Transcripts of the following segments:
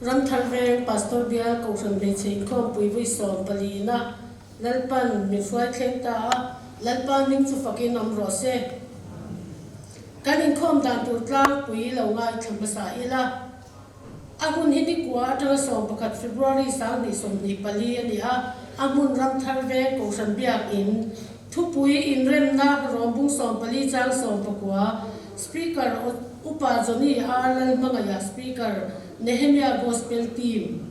Ramthar Veng Pastor Bial Kohhran Hmeichhe Inkhawmpui Vui 14 na Lalpan min hruai thleng ta a, Lalpa hming chu fakin awm rawh se. Kan inkhawm dan tur tlangpui lo ngaithla hmasa ila. A hun hi nikua atanga 11 February 2024 a ni a, a hmun Ramthar Veng Kohhran Biakin Thupui inremna Rawmbung 14 chang 19 Speaker Upa Johnny R Lalhmangaiha Speaker Nehemia Gospel Team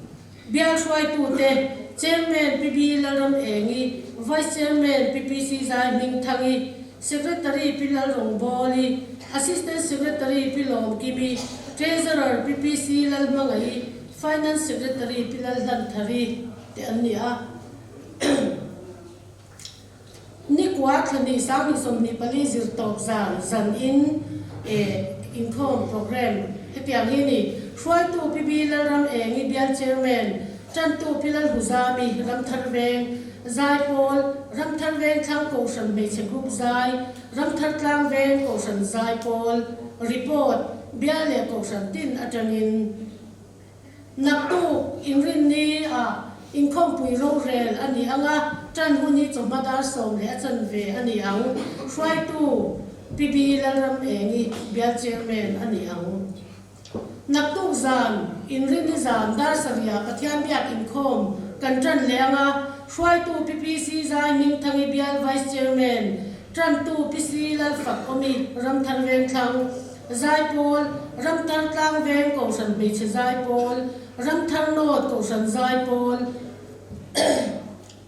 Bial hruaitute Chairman Pi B Lalram Engi, Vice Chairman Pi PC Zai Hmingthangi, Secretary Pi Lalrawngbawli, Assistant Secretary Pi Lawmkimi, Treasurer Pi PC Lalhmangaih, Finance Secretary Pi Lalhlanthari te an ni a. Nikua thlahnih 2024 zirtawp zan zan in inkhawm program hetiang hi ni. Hruaitu Pi B Lalram Engi Bial Chairman, Tantu Pi Lalhuzami Ramthar Veng, Zaipawl, Ramthar Veng Thlang Kohhran Hmeichhe Group Zai, Ramthar Tlang Veng Kohhran Zaipawl, Report, Bial leh Kohhran tin atangin. Naktuk inrinni ah inkhawmpui rorel a ni ang a, tan hun hi chawhma dar sawm leh a chanve a ni ang. Hruaitu Pi B Lalram Engi Bial Chairman a ni ang. Naktuk zan inrinni zan dar sarih ah Pathian biak inkhawm kan tan leh ang a, hruaitu Pi PC Zai Hmingthangi Bial Vice Chairman, tantu Pi C Lalfak Awmi Ramthar Vengthlang, Zaipawl, Ramthar Tlang Veng Kohhran Hmeichhe Zaipawl, Ramthar North Kohhran Zaipawl,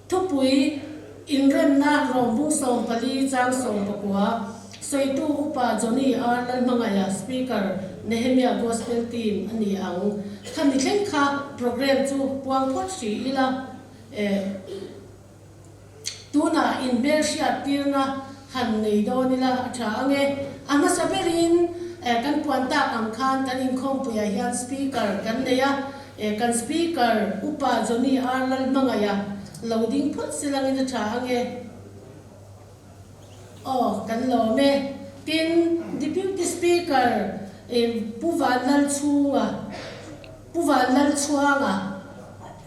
Thupui Inremna Rawmbung 14 chang 19, Sawitu Upa Johnny R Lalhmangaiha Speaker Nehemia Gospel Team a ni ang. Khami thleng kha program chu puang phawt hrih ila eh. Tunah inhmelhriat tirna han nei dawn ila a tha ang e. A hmasa berin kan puan tak ang khan kan inkhawmpuiah hian Speaker kan nei a, kan Speaker Upa Johnny R Lalhmangaiha lo ding phawt se langin a tha ang e. Aw, kan lawm e. Tin, Deputy Speaker Pu Vanlalchhunga, Pu Vanlalchhuanga,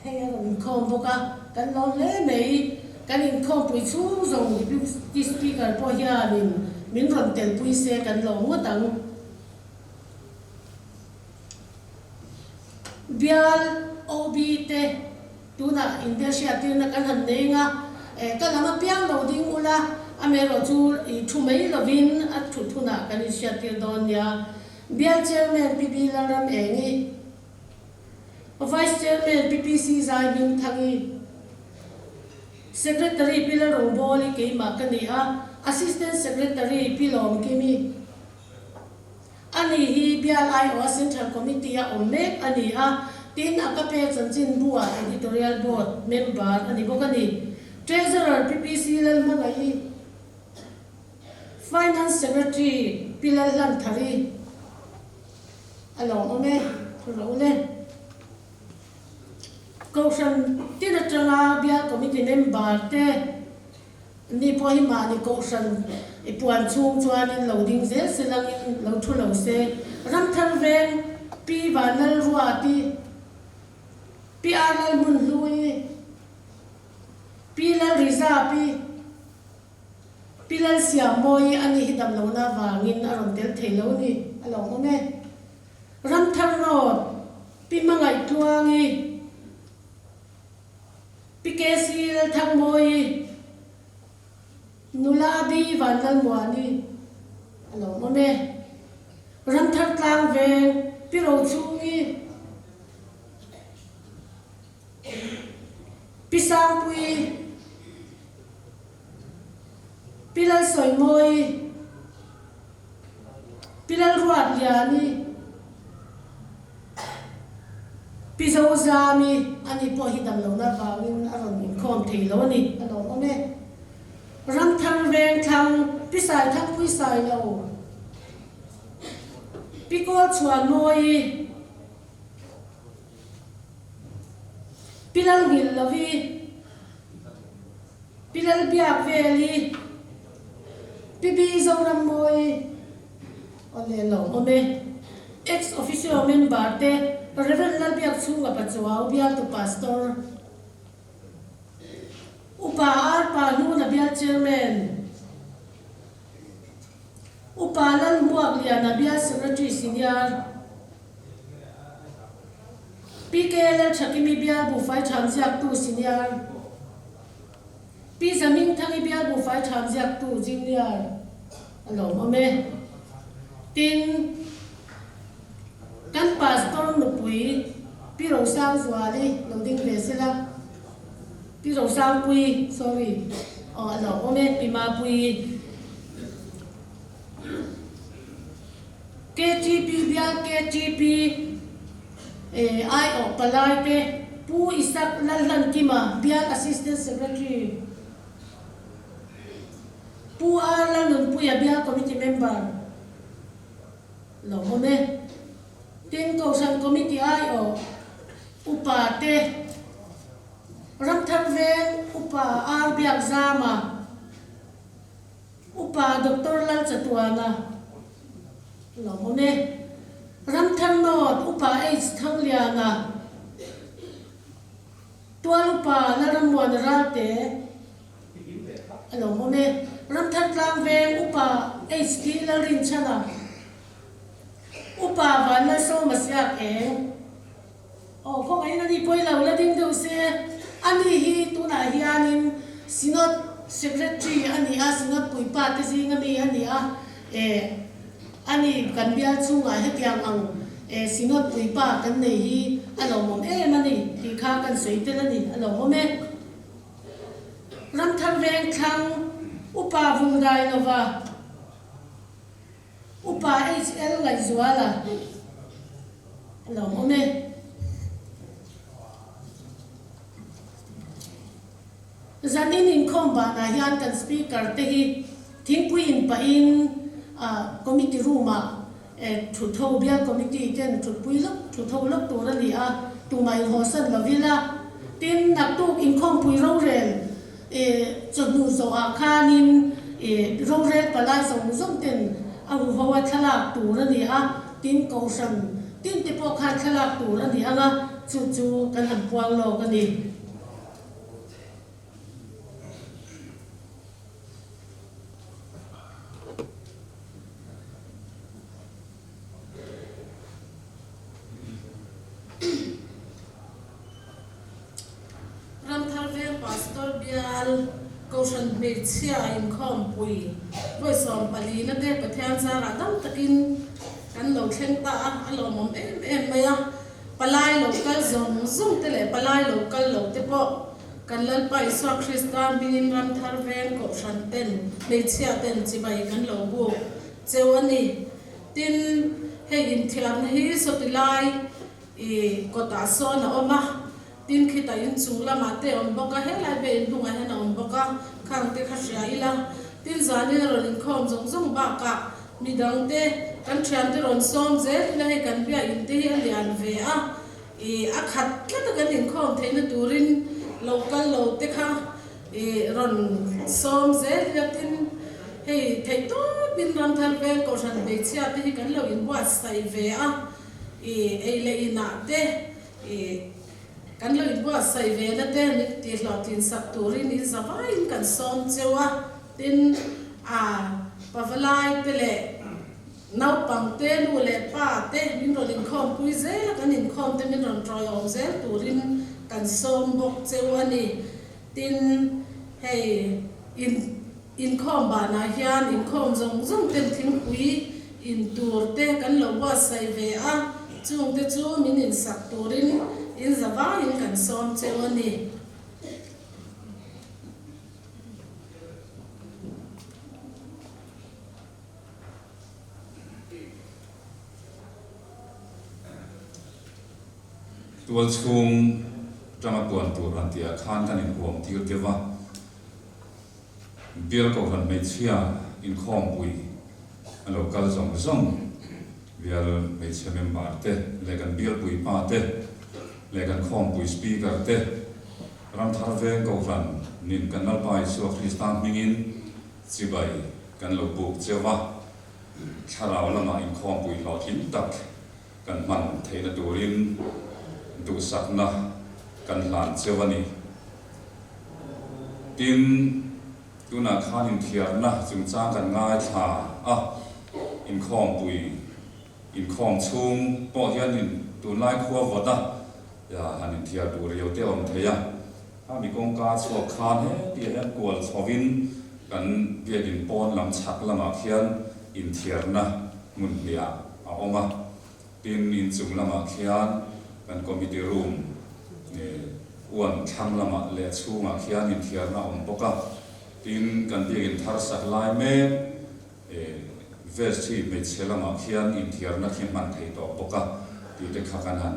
Hei a rawn inkhawm bawk a, kan lawm hle mai. Kan inkhawmpui chhung zawng Deputy Speaker pawh hianin min rawn telpui se kan lawm ngawt ang. Bial OB te tunah inbiahriattirna kan han nei anga, ka lam apiang lo ding ula, amaherawh chu i thu mai lovin a thut hunah kan inhriattir dawn nia. Bial Chairman Pi B Lalram Engi. Vice Chairman Pi PC Zai Hmingthangi, Secretary Pi Lalrawngbawli keimah ka ni a, Assistant Secretary Pi Lawmkimi a ni hi Bial aiawha Central Committee a awm mek a ni a, tin a ka pe chanchinbu ah Editorial Board member a ni bawk a ni. Treasurer Pi PC Lalhmangaih-i, Finance Secretary Pi Lalhlanthari, A lawmawm e, thu ro le. Kohhran tin atanga Bial Committee member te ni pawh hi mahni kohhran i puan chhung chuanin lo ding zel se langin lo thu lo se. Ramthar Veng Pi Vanlalruati, Pi R Lalhmunhlui, Pi Lalrizapi, Pi Lalsiammawi a ni hi damlohna avangin a rawn tel thei lo ni, a lo awm e. Ramthar Road, Pi Hmangaih Tluangi, Pi KC Lalthangmawi, Nula B Vanlalmuani a lo awm e. Ramthar Tlangveng, Pi Rochhungi, Pi Sangpuii, Pi Lalsawimawi, Pi Lalruatliani, Pi Zozami, ani pawh hi damlohna avangin a rawn inkhawm thei lo a ni, a lawmawm e. Ramthar Vengthlang, Pi Saithangpui Sailo, Pi Kawlchhuanmawi, Pi Lalngillovi, Pi Lalbiakveli, Pi Bi Zorammawi, aw le lo awm e. Ex Officio member te Rev. Lalbiakchhunga Pachuau bialtu Pastor, Upa Arpa Hnuna bial Chairman, Upa Lalhmuakliana bial Secretary Senior, PK Lalthakimi bial Buhfai Tham ziaktu Senior, Pi Zamingthangi bial Buhfai Tham ziaktu Junior a lawmawm e. Tin, kan Pastor nupui Pi Rosangzuali lo ding ve sela, Pi Rosangpuii, sorry, aw a lawmawm e, Pi Mapuii. KTP bial KTP aiawh palai te Pu Isak Lalhlankima bial Assistant Secretary, Pu R Lalnunpuia bial Committee Member lo awm e. Tin, Kohhran Committee aiawh upa te Ramthar Veng Upa R Biakzama, Upa Doctor Lalchatuana lo awm e. Ramthar North Upa H Thangliana, Tual Upa Lalrammuana Ralte a lo awm e. Ramthar Tlangveng Upa HT Lalrinchhana, Upa Vanlalsawma Siak Eng. Aw, khawngaihin ani pawi lo la ding deuh se. Ani hi tunah hianin Synod Secretary a ni a, Synod puipa te zinga mi a ni a. Eh, ani kan bial chhungah hetiang ang eh Synod puipa kan nei hi a lawmawm em a ni tih kha kan sawi tel a ni, a lawmawm e. Ramthar Vengthlang Upa Vungdailova. Upa HL Ngaihzuala a lo awm e. Zanin inkhawm banah hian kan Speaker te hi thingpui in pahin Committee room ah thut ho bial Committee ten thutpui lawk thut ho lawk tur a ni a, tumah inhawsan lo ila. Tin, naktuk inkhawmpui rorel Chawhnu zawhah khanin rorel palai zawng zawng ten a huho a thlalak tur a ni a, tin kohhran tin te pawh khan thlalak tur a ni ang a, chu chu kan han puang lawk a ni. Ramthar Veng Pastor Bial Kohhran Hmeichhia Inkhawmpui vawi 14 te Pathian zarah dam takin kan lo thleng ta a, a lawmawm em em mai a. Palai lo kal zawng zawng te leh palai lo kal lo te pawh kan Lalpa Isua Krista hmingin Ramthar Veng Kohhran ten hmeichhia ten chibai kan lo buk cheu a ni. Tin, hei inthiarna hi sawti lai I kawtah sawn a awm a, tin khitah inchung lamah te a awm bawk a, helai vel inhnungah hian a awm bawk a, khang te kha hria ila, tin zanin a rawn inkhawm zawng zawng bakah midang te kan thiante rawn sawm zel ila hei kan biakinn te hi a lian ve a, i a khat tlat a kan inkhawm theihna turin lo kal lo te kha i rawn sawm zel ila tin hei theihtawpin Ramthar Veng Kohhran hmeichhia te hi kan lo inbuatsaih ve a. I ei leh inah te i kan lo inbuatsaih ve na te min tihhlawhtlin sak turin in za vaiin kan sawm cheu a, tin a pavalai te leh naupang te nu leh pa te min rawn inkhawmpui zel a, kan inkhawm te min rawn tawiawm zel turin kan sawm bawk cheu a ni. Tin hei in inkhawm banah hian inkhawm zawng zawng ten thingpui In tur te kan lo buatsaih ve a, chung te chu min insak turin in za vangin kan sawm cheu a ni. Tual chhung tanga puan tur han tihah khan kan inhuam tir deuh a. Bial Kohhran hmeichhia inkhawmpui a lo kal zawng zawng, bial hmeichhia member te leh kan bialpui pa te leh kan khawmpui speaker te, Ramthar Veng Kohhran nin kan Lalpa Isua Krista hmingin chibai kan lo buk cheu a, thlarau lamah inkhawmpui hlawhtling tak. kan hman theihna turin duhsakna kan hlan cheu a ni. Tin, tunah khan inthiarna chungchang kan ngaithla a, inkhawmpui inkhawm chhung pawh hianin tunlai khua vawt a han inthiar duh riau te a awm thei a. Khami kawngka chhuak khan hetiah hian kual chhovin kan biakin pawn lam chhak lamah khian inthiarna hmun hliah a awm a. Tin, inchung lamah khian kan committee room uan thlang lamah leh chhungah khian inthiarna a awm bawk a. Tin, kan biakin thar sak lai mek vest hi hmeichhe lamah khian inthiarna khi hman thei tawh bawk a tih te kha kan han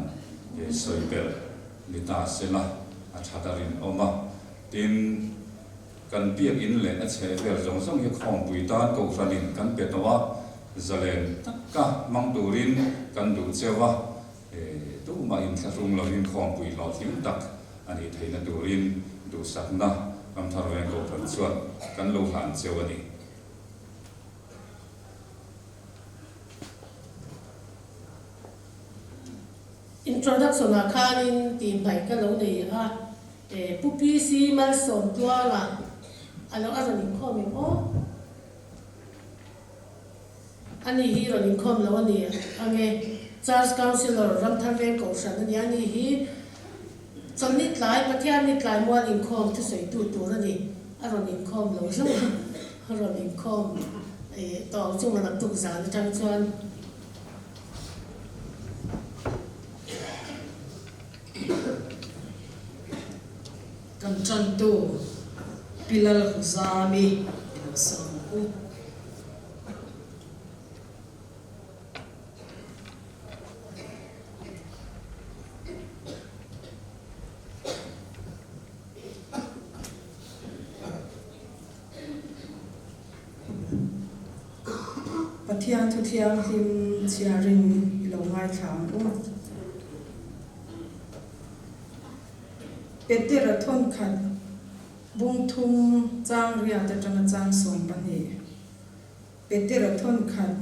sawi belh ni ta sela a that a rinawm a. Tin, kan biakin leh a chheh vel zawng zawng hi khawmpui tan kohhranin kan pe tawh a, zalen taka hmang turin kan duh cheu a, tumah inthlahrung lovin khawmpui hlawhtling tak a nih theihna turin duhsakna Ramthar Veng Kohhran chuan kan lo hlan cheu a ni. Introduction ah khanin tih hmaih ka lo nei a, Pu PC Malsawmtluanga a lo a rawn inkhawm em aw? Ani hi rawn inkhawm lo a ni ang e, Church Councillor Ramthar Veng Kohhran a ni, ani hi Chawlhni tlai Pathianni tlai mual inkhawm thusawitu tur a ni, a rawn inkhawm lo hlauh a, a rawn inkhawm tawh ang chunga naktuk zan atang chuan. Kan tantu Pi Lalhuzami i lo sawm ang u. Pathian thu thianghlim chhiarin i lo ngaithla ang u. Petera thawnkhat bung thum chang riat atanga chang 12. Petera thawnkhat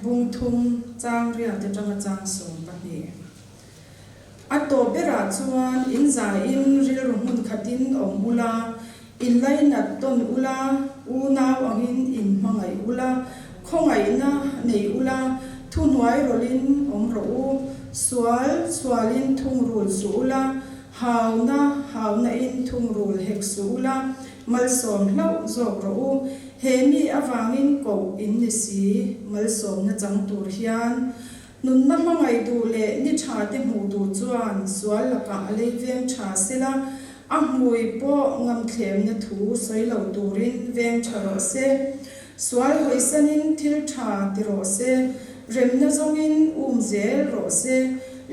bung thum chang riat atanga chang 12. A tawp berah chuan in zaiin rilru hmun khatin awm ula, in lainat tawn ula, unau angin in hmangaih ula, khawngaihna nei ula, thuhnuai rawlhin awm rawh u, sual sualin thungrul suh ula, hauna haunain thungrul hek suh ula, malsawm hlauh zawk rawh u. He mi avangin koh in ni si, malsawmna chang tur hian Nunna hmangaih duh leh ni tha te hmuh duh chuan sual lakah a lei veng tha sela, a hmui pawh ngamthlemna thu sawi lo turin veng tha rawh se. Sual hawisanin thil tha ti rawh se, remna zawngin um zel rawh se.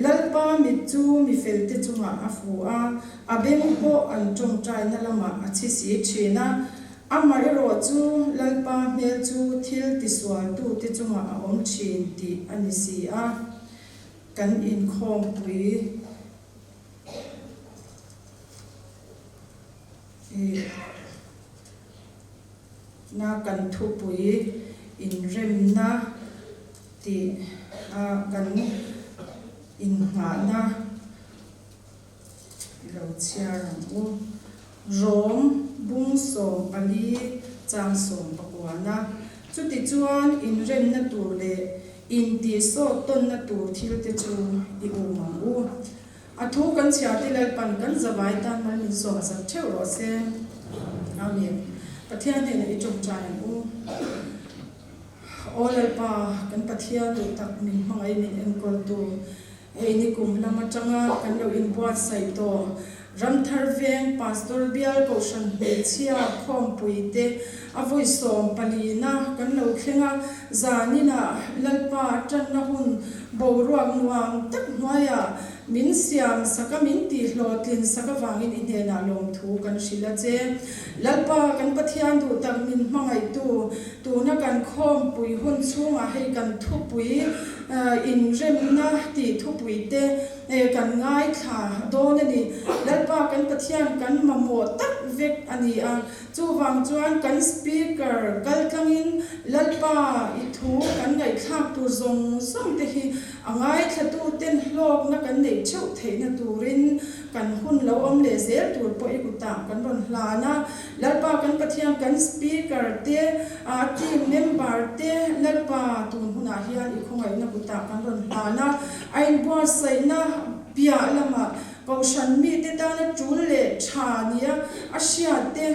Lalpa mit chu mi felte chungah a fu a, a beng pawh an tawngtaina lamah a chhi si thin a. Amaherawh chu Lalpa hmel chu thil tisualtute chungah a awm thin tih a ni si a, kan inkhawmpui na kan thupui inremna tih a kan innghahna I lo chhiar ang u. Rom bung 14 chang 19a Chutichuan inremna tur leh intihsawt tawnna tur thil te chu i um ang u. A thu kan chhiar te Lalpan kan zavai tan mal min sawm sak theuh rawh se. Amen. Pathian hnenah i tawngtai ang u. Aw Lalpa, kan Pathian duh tak min hmangaih min enkawltu. Hei ni kum lam atanga kan lo inbuatsaih tawh Ramthar Veng Pastor Bial Kohhran Hmeichhia Khawmpui te a vawi 14 na kan lo thleng a, zaninah Lalpa tanna hun boruak nuam tak hnuaiah min siam sak a, min tihhlawhtlin sak avangin i hnenah lawmthu kan hrilh a che. Lalpa kan Pathian duh tak min hmangaihtu tuna kan khawmpui hun chhungah hei kan thupui Inremna tih thupuite kan ngaithla dawn a ni. Lalpa kan Pathian kan mamawh tak vek a ni a, chuvang chuan kan Speaker kaltlangin Lalpa i thu kan ngaihthlak tur zawng zawng te hi. A ngaithlatuten hlawkna kan neih theuh theihna turin kan hun lo awm leh zel tur pawh i kutah kan rawn hlan a. Lalpa kan Pathian kan Speaker te, team member te Lalpa tun hunah hian i khawngaihna kutah kan rawn hlan a. A inbuatsaihna piah lamah Kohhran mite tana tul leh tha nia a hriat te,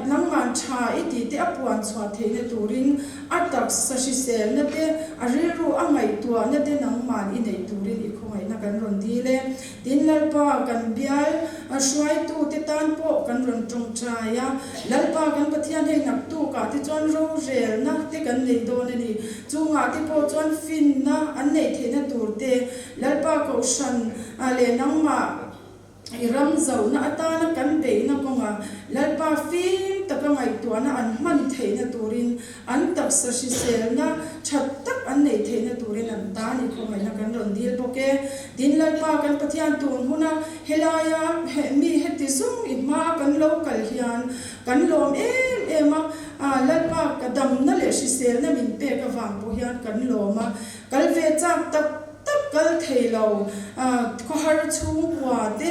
nangman tha i tih te a puan chhuah theihna turin a taksa hriselna te, a rilru a ngaihtuahna te nangman i neih turin i khawngaihna kan rawn dil e. Tin, Lalpa kan bial hruaitute tan pawh kan rawn tawngtai a, Lalpa kan Pathian hei naktukah te chuan rorelna te kan nei dawn a ni. Chungah te pawh chuan finna an neih theihna tur te, Lalpa Kohhran leh nangmah i ram zohna atana kan beihna kawnga Lalpa fim taka ngaihtuahna an hman theihna turin, an taksa hriselna tha tak an neih theihna turin an tan i khawngaihna kan rawn dil bawk e. Tin, Lalpa kan Pathian tun huna helaia mi heti zung i hmaa kan lo kal hian kan lawm em em a, Lalpa ka damna leh hriselna min pek avang pawh hian kan lawm a, Kal ve chak tak tak kal thei lo, khawhar chhungkua te,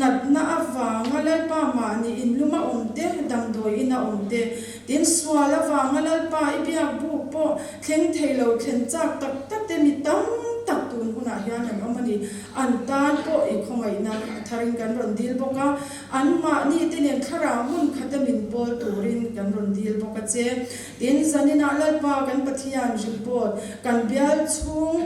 natna avanga Lalpa mahni inlum a awm te, damdawi in a awm te, tin sual avanga Lalpa i biak buk pawh thleng thei lo thlen chak tak tak te mi tam tak tun hunah hian an awm a ni. An tan pawh i khawngaihna a tharin kan rawn dil bawk a, an mahni te nen thlarau hmun khata min pawl turin kan rawn dil bawk a che. Tin, zaninah Lalpa kan Pathian report, kan bial chhung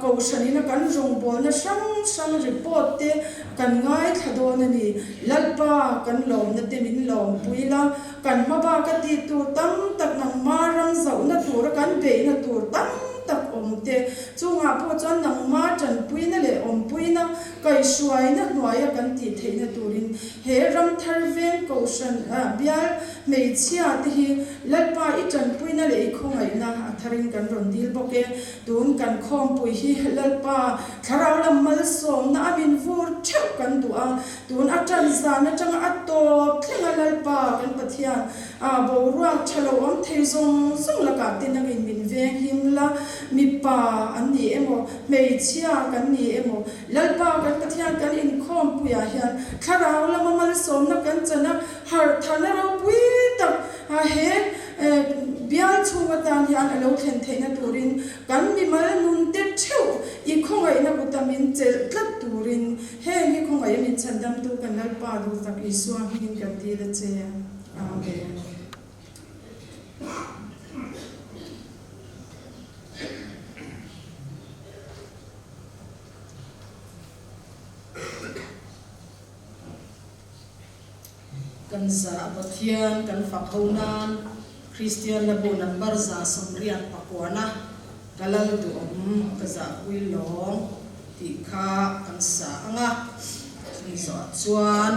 Kohhranina kan rawngbawlna hrang hrang report te kan ngaithla dawn a ni. Lalpa kan lawmna te min lawmpui la, kan hma baka tih tur tam tak nangma ram zauhna tura kan beihna tur tam tak awm te chungah pawh chuan nangma tanpuina leh awmpuina kaihhruaina hnuaia kan tih theihna turin he ramthar veng Kohhran bial Hmeichhia te hi Lalpa i tanpuina leh i khawngaihna a tharin kan rawn dil bawk e. Tun kan khawmpui hi Lalpa thlarau lam malsawmna a min vur theuh kan duh a. Tun a tan zan atanga a tawp thlenga Lalpa kan Pathian a boruak tha lo awm thei zawng zawng lakah te nangin min veng him la. Mipa an ni emaw, hmeichhia kan ni emaw, Lalpa kan Pathian kan inkhawmpuiah hian thlarau lama malsawmna kan chan a, Harh tharna ropui tak he bial chhung atan hian a lo thlen theihna turin kan mimal nun te theuh i khawngaihna kuta min chelh tlat turin heng hi khawngaih min chhandamtu kan Lalpa duhtak Isua hmingin kan dil a che. Amen. Kan za Pathian kan fak ho nan Kristian Labu number 189 ka lal duhawm ka zahpui lawng tih kha kan sa ang a, chumi zawhah chuan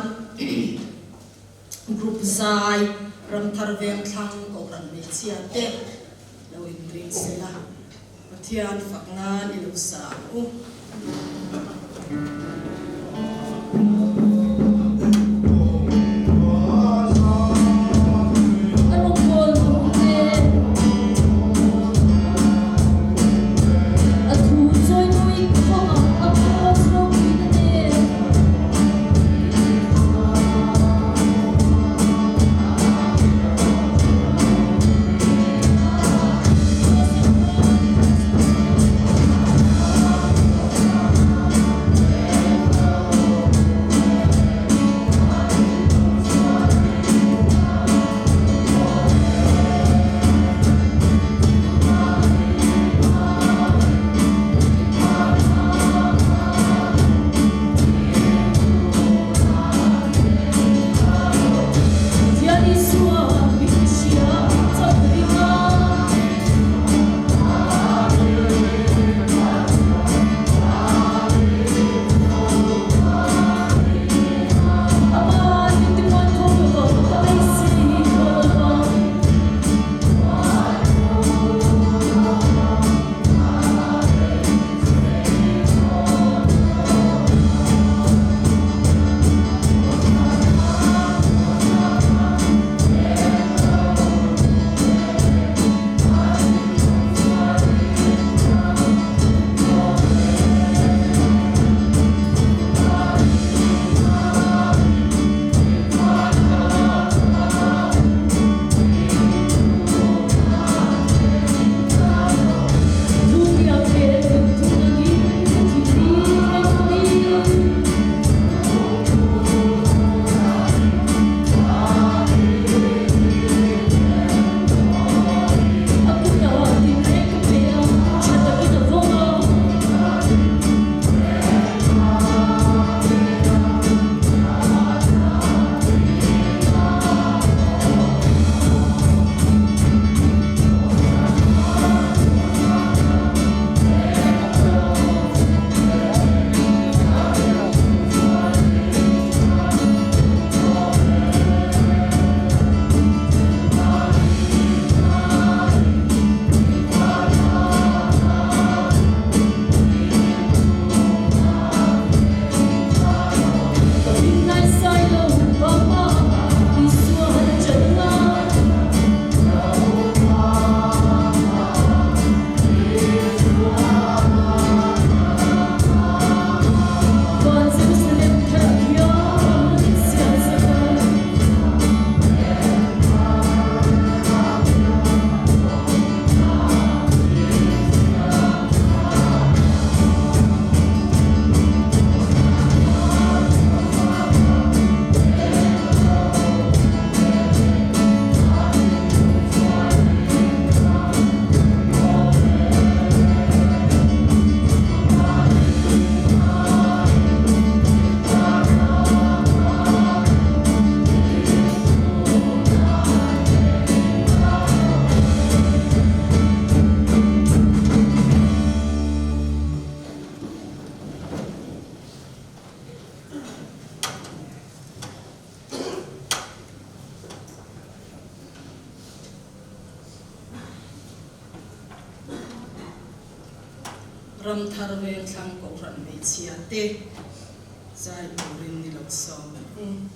Group zai Ramthar Vengthlang Kohhran Hmeichhia te lo inring sela Pathian fak nan i lo sa ang u. A rawngbawl duh te, a thu chawimawi kawngah a kraws ropuina nen. Ramthar Vengthlang Kohhran Hmeichhia te zai turin ni lo sawm ang u.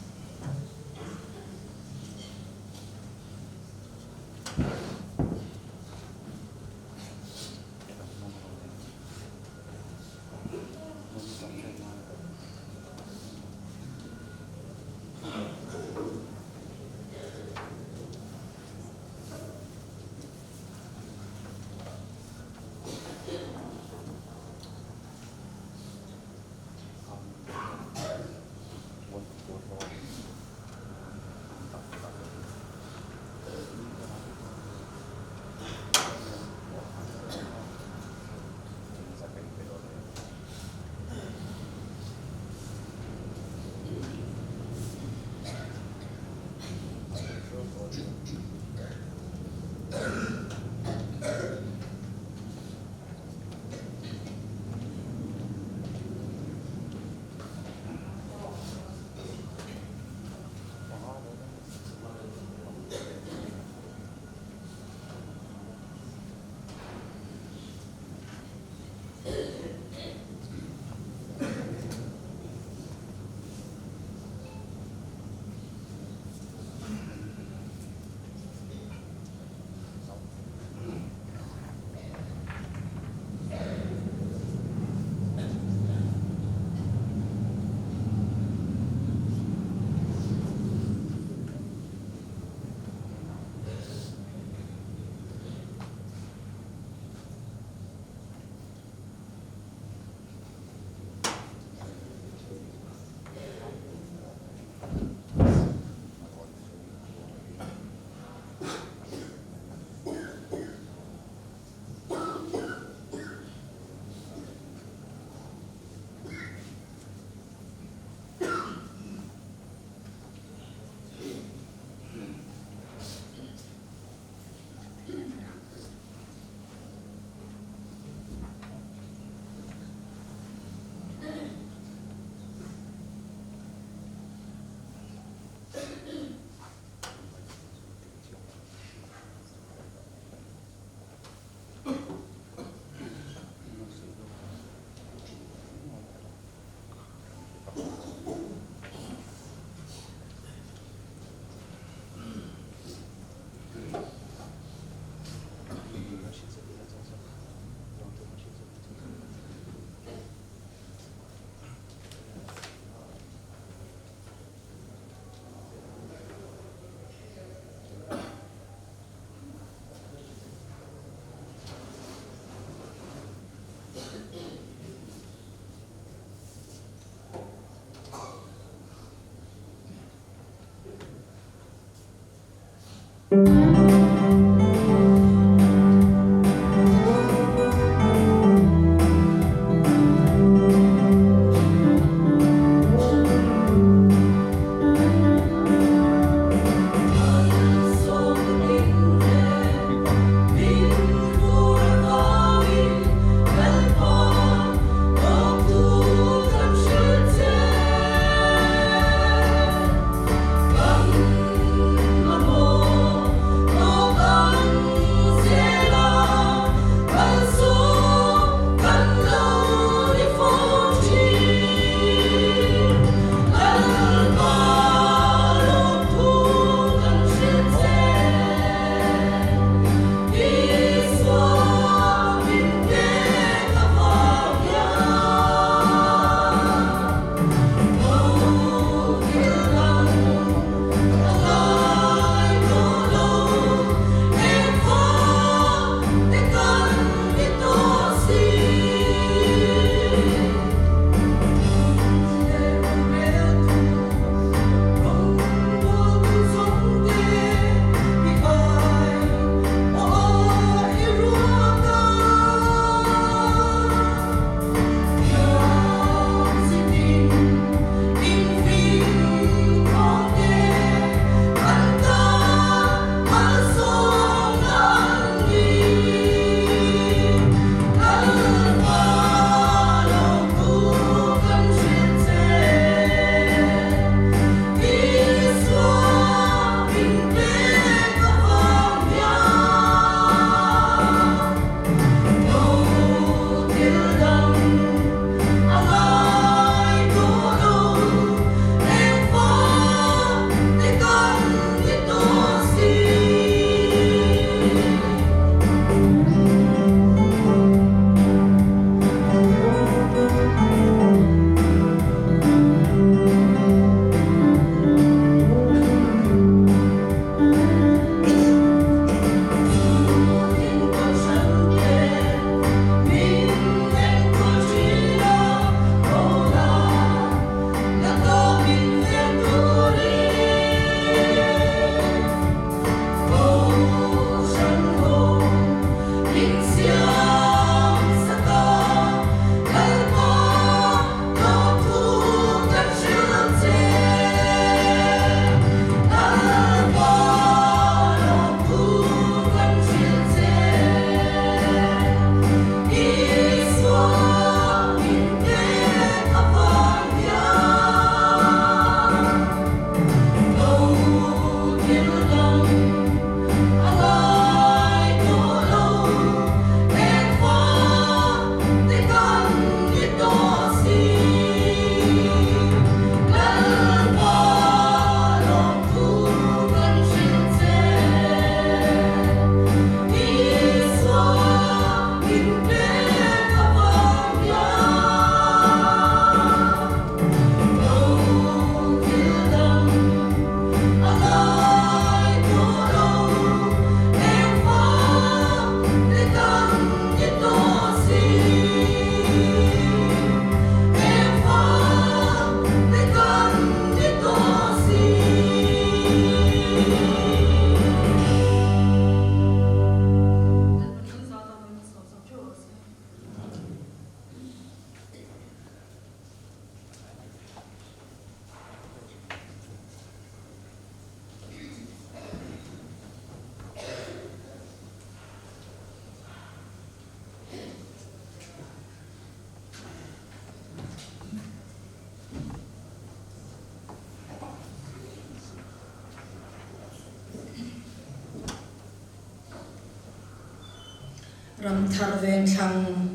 Ramthar Vengthlang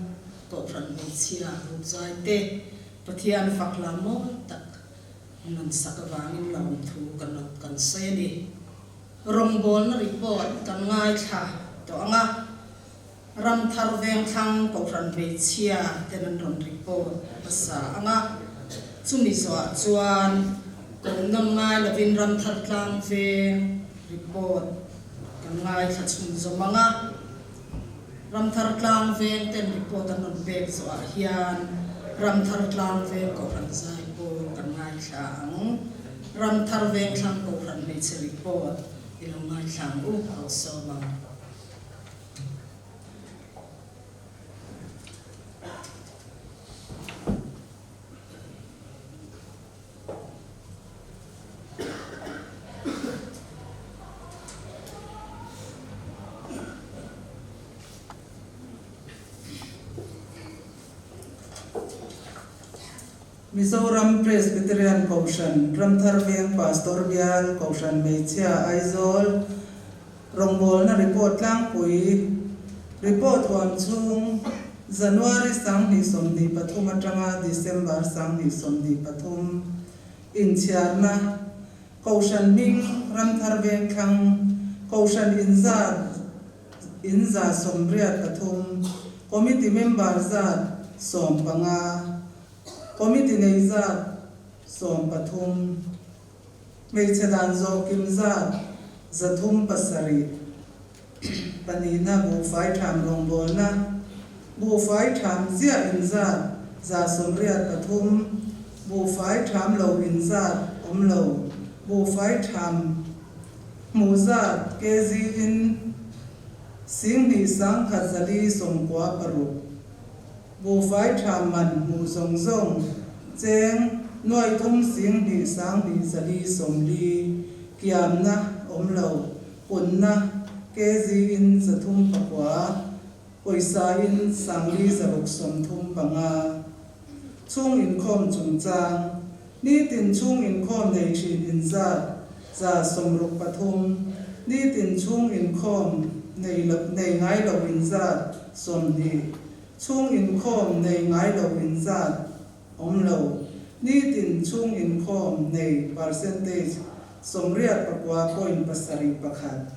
Kohhran Hmeichhia Rukzai te Pathian fak hla mawi tak an rawn sak avangin lawmthu kan rawn kan sawi a ni. Rawngbawlna report kan ngaithla tawh ang a, Ramthar Vengthlang Kohhran Hmeichhia ten an rawn report hmasa ang a, chumi zawhah chuan Kohhnam ngai lovin Ramthar Tlang Veng report kan ngaithla chhunzawm ang a. Ramthar Tlang Veng ten report an rawn pek zawhah hian Ramthar Tlang Veng Kohhran zai pawl kan ngaithla ang. Ramthar Vengthlang Kohhran Hmeichhe report i lo ngaithla ang u, a sawm ang. Mizoram Presbyterian Kohhran Ramthar Veng Pastor Bial Kohhran Hmeichhia Aizawl Rawngbawlna report tlangpui report huam chhung January 2023 atanga December 2023 inchhiarna Kohhran hming Ramthar Vengthlang Kohhran inzat in 83 Committee member zat 15 Committee nei zat 13. Hmeichhe dan zawh kim zat 307 pahnihna buhfai tham rawngbawlna, buhfai tham ziah inzat 183, buhfai tham lo inzat awm lo, buhfai tham hmuh zat kg in 21,496. Buhfai tha man hmuh zawng zawng, cheng, nuai thum sing hnih sang hnih zali sawmli, kiamna, awm lo, punna, kg in 309, pawisa in sangli 635. Chhung inkhawm chungchang, Nitin chhung inkhawm nei thin inzat 63, nitin chhung inkhawm nei nei ngai lo inzat 20, chhung inkhawm nei ngai lo inzat awm lo, nitin chhung inkhawm nei percentage 89.71.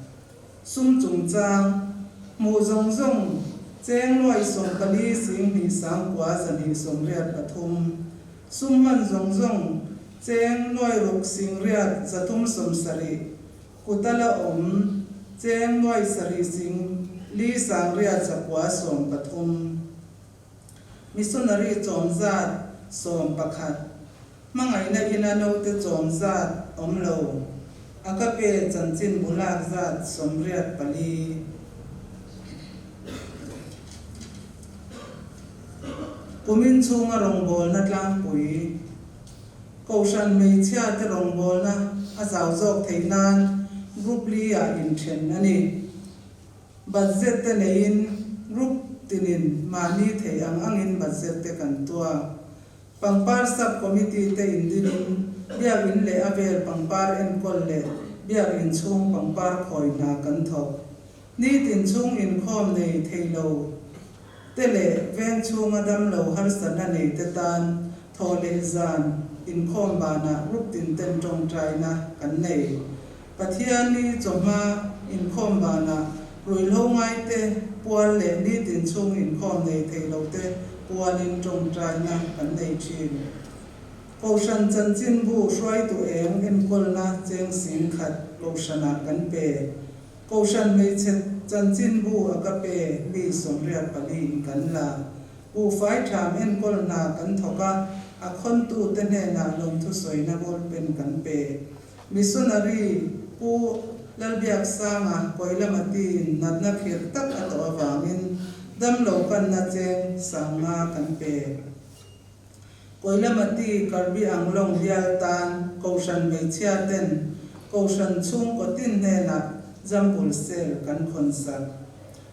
Sum chungchang, hmuh zawng zawng, cheng nuai 14 sing hnih sangkua 283, sum hman zawng zawng, cheng nuai ruk sing riat 370, kut a la awm, cheng nuai sarih sing li sang riat 913. Missionary chawm zat 11, hmangaihna ina naute chawm zat awm lo, Agape chanchin bu lak zat 84. Kumin chhunga rawngbawlna tlangpui, Kohhran hmeichhia te rawngbawlna a zau zawk theih nan Group li-ah inthen a ni. Budget te neiin group tinin mahni theih ang angin budget te kan tuak. Pangpar sub committee te indinin biakinn leh a vel pangpar enkawl leh biakinn chhung pangpar khawi hna kan thawk. Nitin chhung inkhawm nei thei lo te leh veng chhunga damlo harsatna nei te tan thawh leh zan inkhawm banah group tin ten tawngtaina kan nei. Pathiani chawhma inkhawm banah ruihhlo ngaite pual leh nitin chhung inkhawm nei thei lote pualin tawngtaina kan nei thin. Kohhran chanchinbu hruaitu eng enkawlna cheng 10,000 Kohhranah kan pe. Kohhran hmeichhe chanchinbu a ka pe mi 84 in kan la. Buhfai tham enkawl hna kan thawk a, a khawntute hnenah lawmthu sawina ballpen kan pe. Missionary Pu Lalbiaksanga Koilamati-in natna khirh tak a tawh avangin damlo kanna cheng 50 kan pe. Koilamati Karbi Anglong bial tan Kohhran hmeichhia ten Kohhran chhungkaw tin hnenah Jambul Sale kan khawn sak.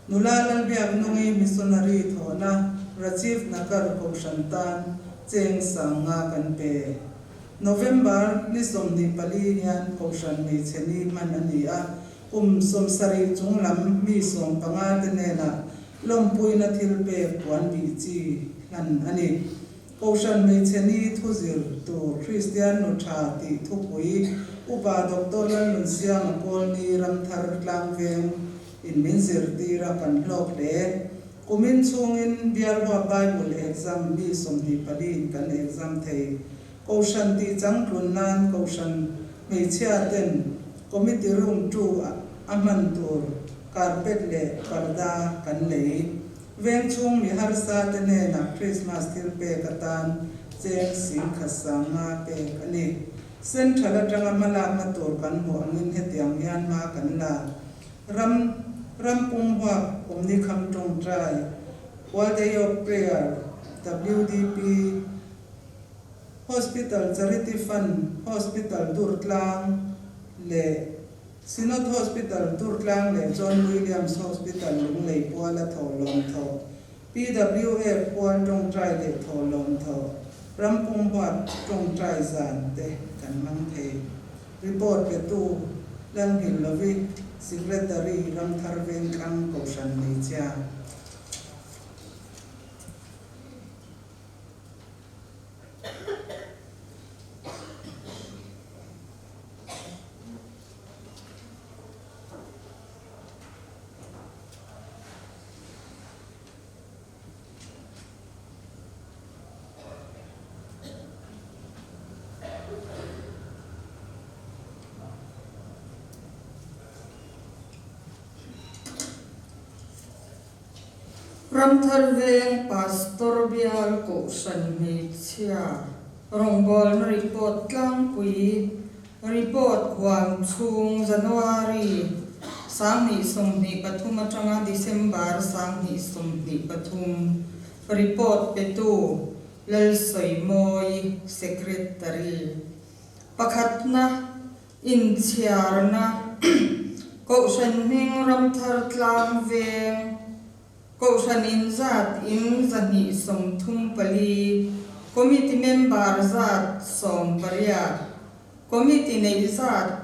Nula Lalbiaknungi Missionary thawhna Rajiv Nagar Kohhran tan cheng 50 kan pe. November ni 24 hian Kohhran hmeichhe ni hman a ni a, kum 70 chung lam mi 15 te hnenah Lawmpuina thilpek puan bih chi hlan a ni. Kohhran hmeichhe ni thu zir tur Kristian nu tha tih thupui Upa Doctor Lalnunsiama Kawlni Ramthar Tlangveng in min zirtir a kan hlawk hle. Kumin chhungin Bialhua Bible exam mi 24 in kan exam thei. Kohhran tih changtlun nan Kohhran hmeichhia ten Committee Room 2 a hman tur carpet leh parda kan lei. Veng chhung mi harsa te hnenah Krismas thil pek atan cheng 10,500 pek a ni. Central atanga hmalakna tur kan hmuh angin hetiang hian hma kan la. Ram ram pum huap awmni kham tawngtai, World Day of Prayer, WDP, Hospital Charity Fund, Hospital Durtlang leh Synod Hospital Durtlang leh John Williams Hospital Lunglei puala thawhlawm thawh, PWF pual tawngtai leh thawhlawm thawh, ram pum huap tawngtai zan te kan hmang thei. Report petu Lalnghillovi, Secretary, Ramthar Vengthlang Kohhran Hmeichhia. Ramthar Veng Pastor Bial Kohhran Hmeichhia rawngbawlna report tlangpui report huam chhung January 2023 atanga December 2023 report petu Lalsawimawi Secretary pakhatna Inchhiarna, Kohhran hming Ramthar Tlang Veng, Kohhran in zat in 234, Committee member zat 18, Committee neih zat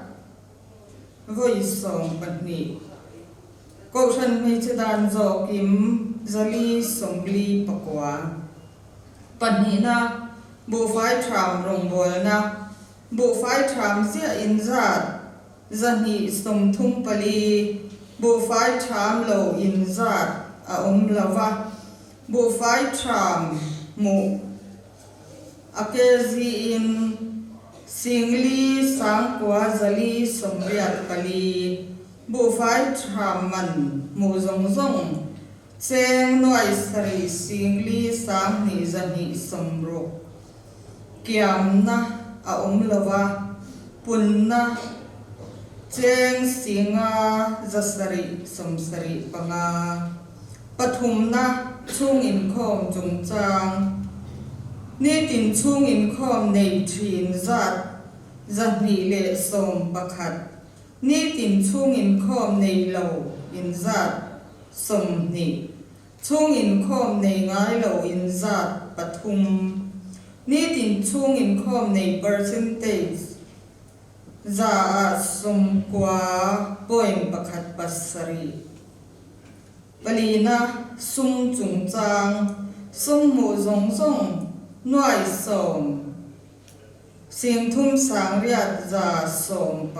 vawi 12, Kohhran hmeichhe dan zawhkim 449. Pahnihna, Buhfai Thram rawngbawlna, Buhfai ṭham ziah in zat 234, buhfai ṭham lo in zat a awm lo va, buhfai ṭham hmuh a kg in 4,984, buhfai ṭham man hmuh zawng zawng cheng nuai sarih 5,000 260. Kiamna a awm lo va, punna cheng 5,775, pathumna chhung inkhawm chungchang, nitin chhung inkhawm nei thin zat 211, nitin chhung inkhawm nei lo inzat 20. Chhung inkhawm nei ngai lo inzat pathum. Nitin chhung inkhawm nei percentage za ah 90.17. Palina sum chungchang sum hmuh zawng zawng nuai sawm singthum sangriat za 11.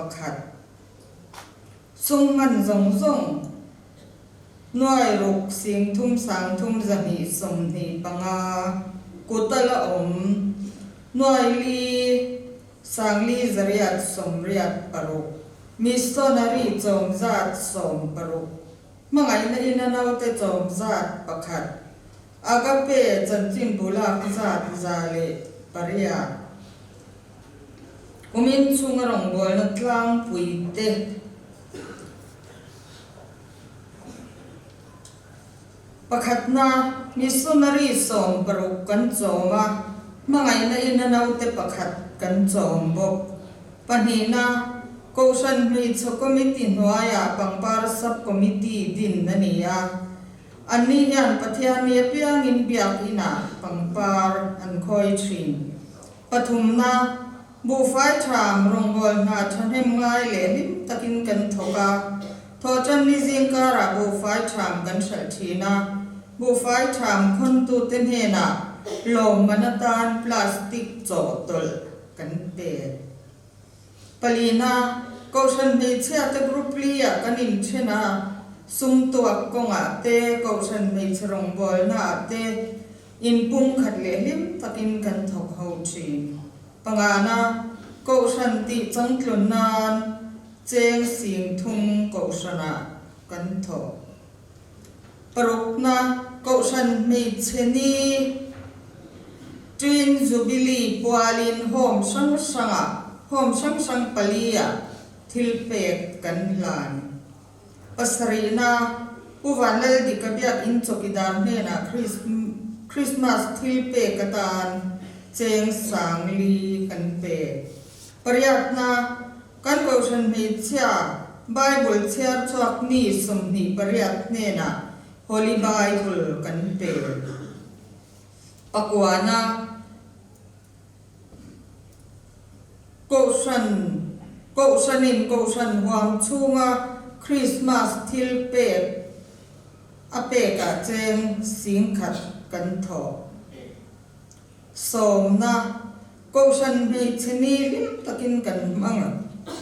Sum hman zawng zawng nuai ruk 3,000 3,225 kut a la awm nuai li 4,886 missionary chawm zat 60 hmangaihna in a naute chawm zat pakhat agape chanchin bulak zat 108. Kumin chhunga rawngbawlna tlangpui te pakhatna missionary 60 kan chawm a, hmangaihna in a naute pakhat kan chawm bawk. Pahnihna, Kohhran Hmeichhe Committee hnuaiah pangpar Sub-Committee din a ni a. Anni hian Pathianni apiangin biakinah pangpar an khawi thin. Pathumna, buhfai ṭham rawngbâwl hna ṭhahnem ngai leh hlim takin kan thawk a. Thawhṭanni zingkarah buhfai ṭham kan hralh ṭhin a, buhfai ṭham khawntute hnenah lawmman atan plastic chawhtawlh kan pe. Palina, Kohhran hmeichhiate group li-ah kan inṭhen a, sum tuak kawngah te, kohhran hmeichhe rawngbawlnaah te inpumkhat leh hlim takin kan thawk ho ṭhin. Pangana, Kohhran tih changtlun nan cheng sing thum kohhranah kan thawk. Parukna, Kohhran hmeichhe ni Twin Jubilee pualin home hrang hrangah home hrang hrang paliah thil pek kan hlan. Pasarihna, Pu Vanlaldika biakinn chawkidar hnenah Christmas thil pek atan cheng sang li kan pe. Pariatna, Kan Kohhran hmeichhia Bible chhiar chhuak mi 28 hnenah Holy Bible kan pe. Pakuana, Kohhran Kohhranin Kohhran huam chhunga Krismas thil pek a pekah cheng singkhat kan thawh. Sawmna, Kohhran hmeichhe ni hlim takin kan hmang a,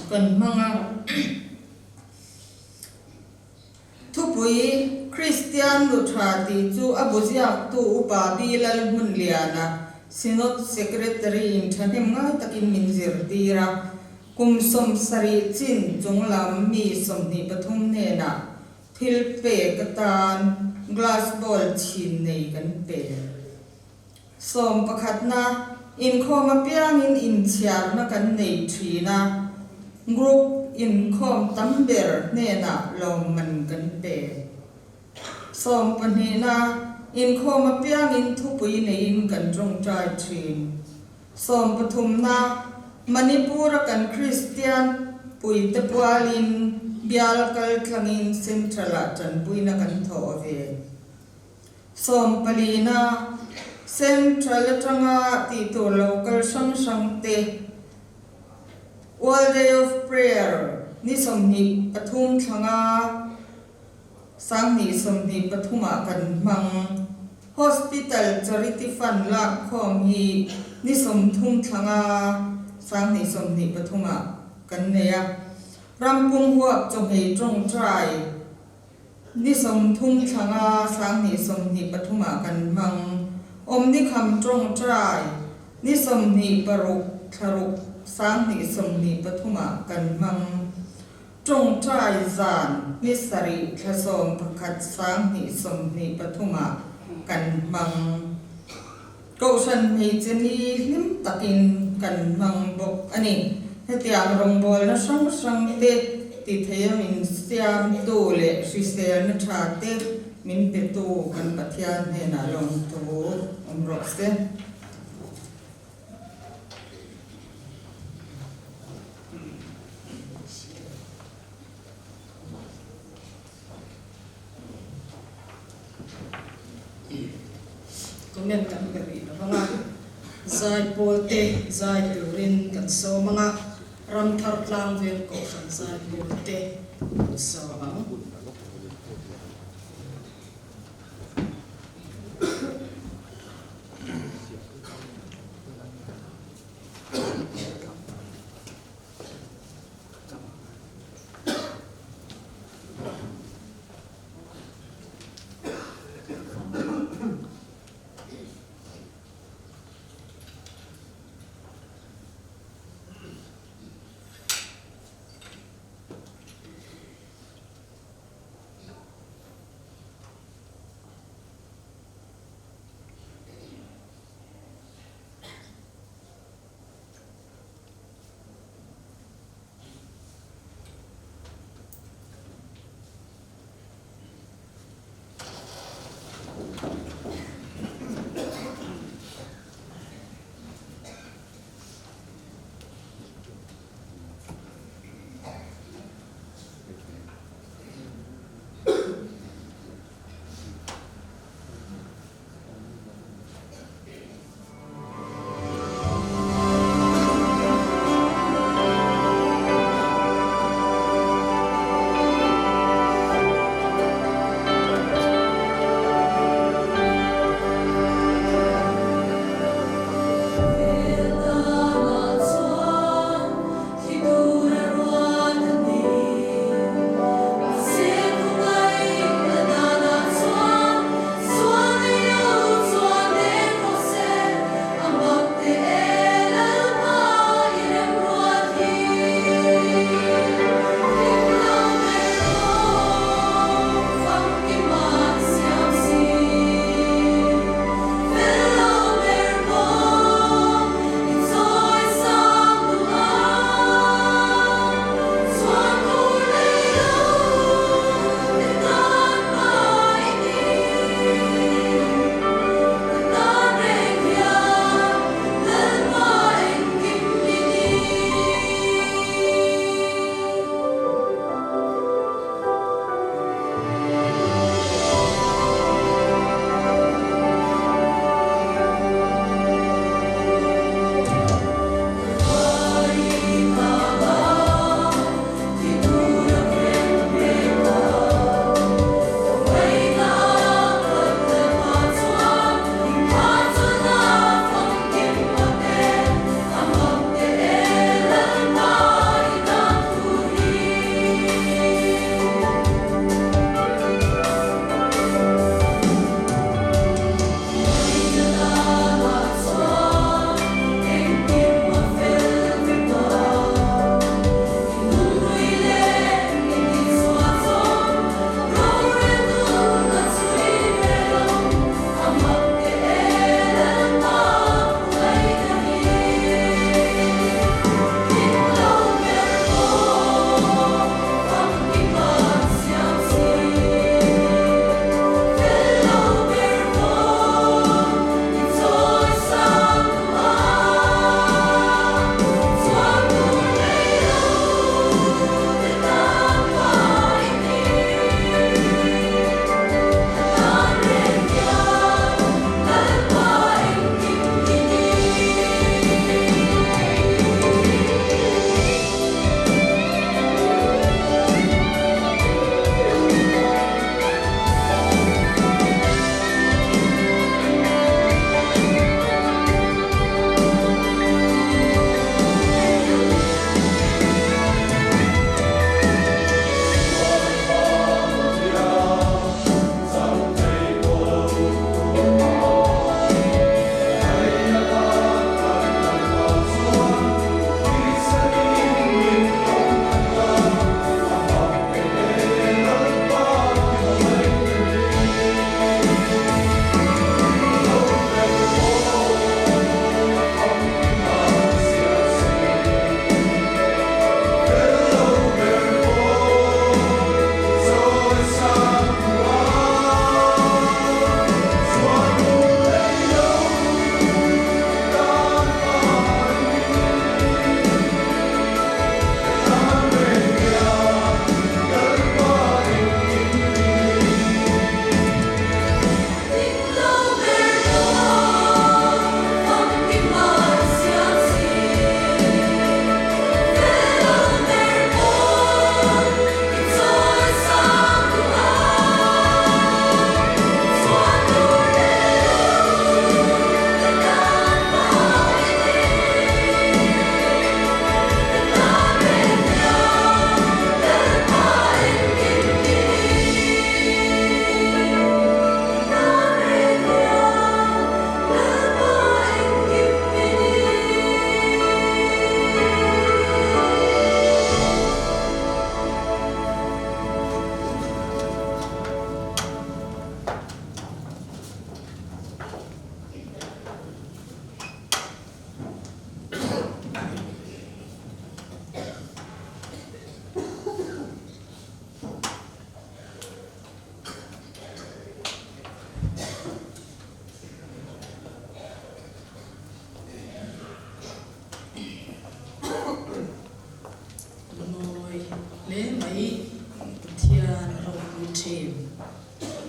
kan hmang a. Thupui, Kristian nu tha tih chu a bu ziaktu Upa Bi Lalhmunliana, Synod Secretary in thahnem ngai takin min zirtir a. Kum 70 chin chunglam mi 23 hnenah thil pek atan glass bowl chhin nei kan pe. Sawmpakhatna, Inkhawm apiangin inchhiarna kan nei thin a, group inkhawm tam ber hnenah lawmman kan pe. Sawmpahnihna, Inkhawm apiangin thupui neiin kan tawngtai thin. Sawmpathumna, Manipur-a kan Kristian puite pualin bial kal tlangin Central-ah tanpuina kan thawh ve. Sawmpalina, Central atanga tih tur lo kal hrang hrang te, World Day of Prayer ni 23 thlanga 2023 ah kan hmang. Hospital Charity Fund lak khawm hi ni 30 thlanga 2023 ah kan nei a. Rampung huap chawhmei tawngtai. Ni 30 thlanga 2023 ah kan hmang. Awmni kham tawngtai ni 26 thlaruk 2023 ah kan hmang. Tawngtai zan ni 7 thla 11 2023 ah kan hmang. Kohhran hmeichhe ni hlim takin kan hmang bawk a ni. Hetiang rawngbawlna hrang hrang te ti theia min siamtu leh hriselna tha te min petu kan Pathian hnenah lawmthu awm rawh se. Comment kan pe rih lo vang a, zaipawl te zai turin kan sawm ang a, Ramthar Tlangvel Kohhran zaipawl te kan sawm ang.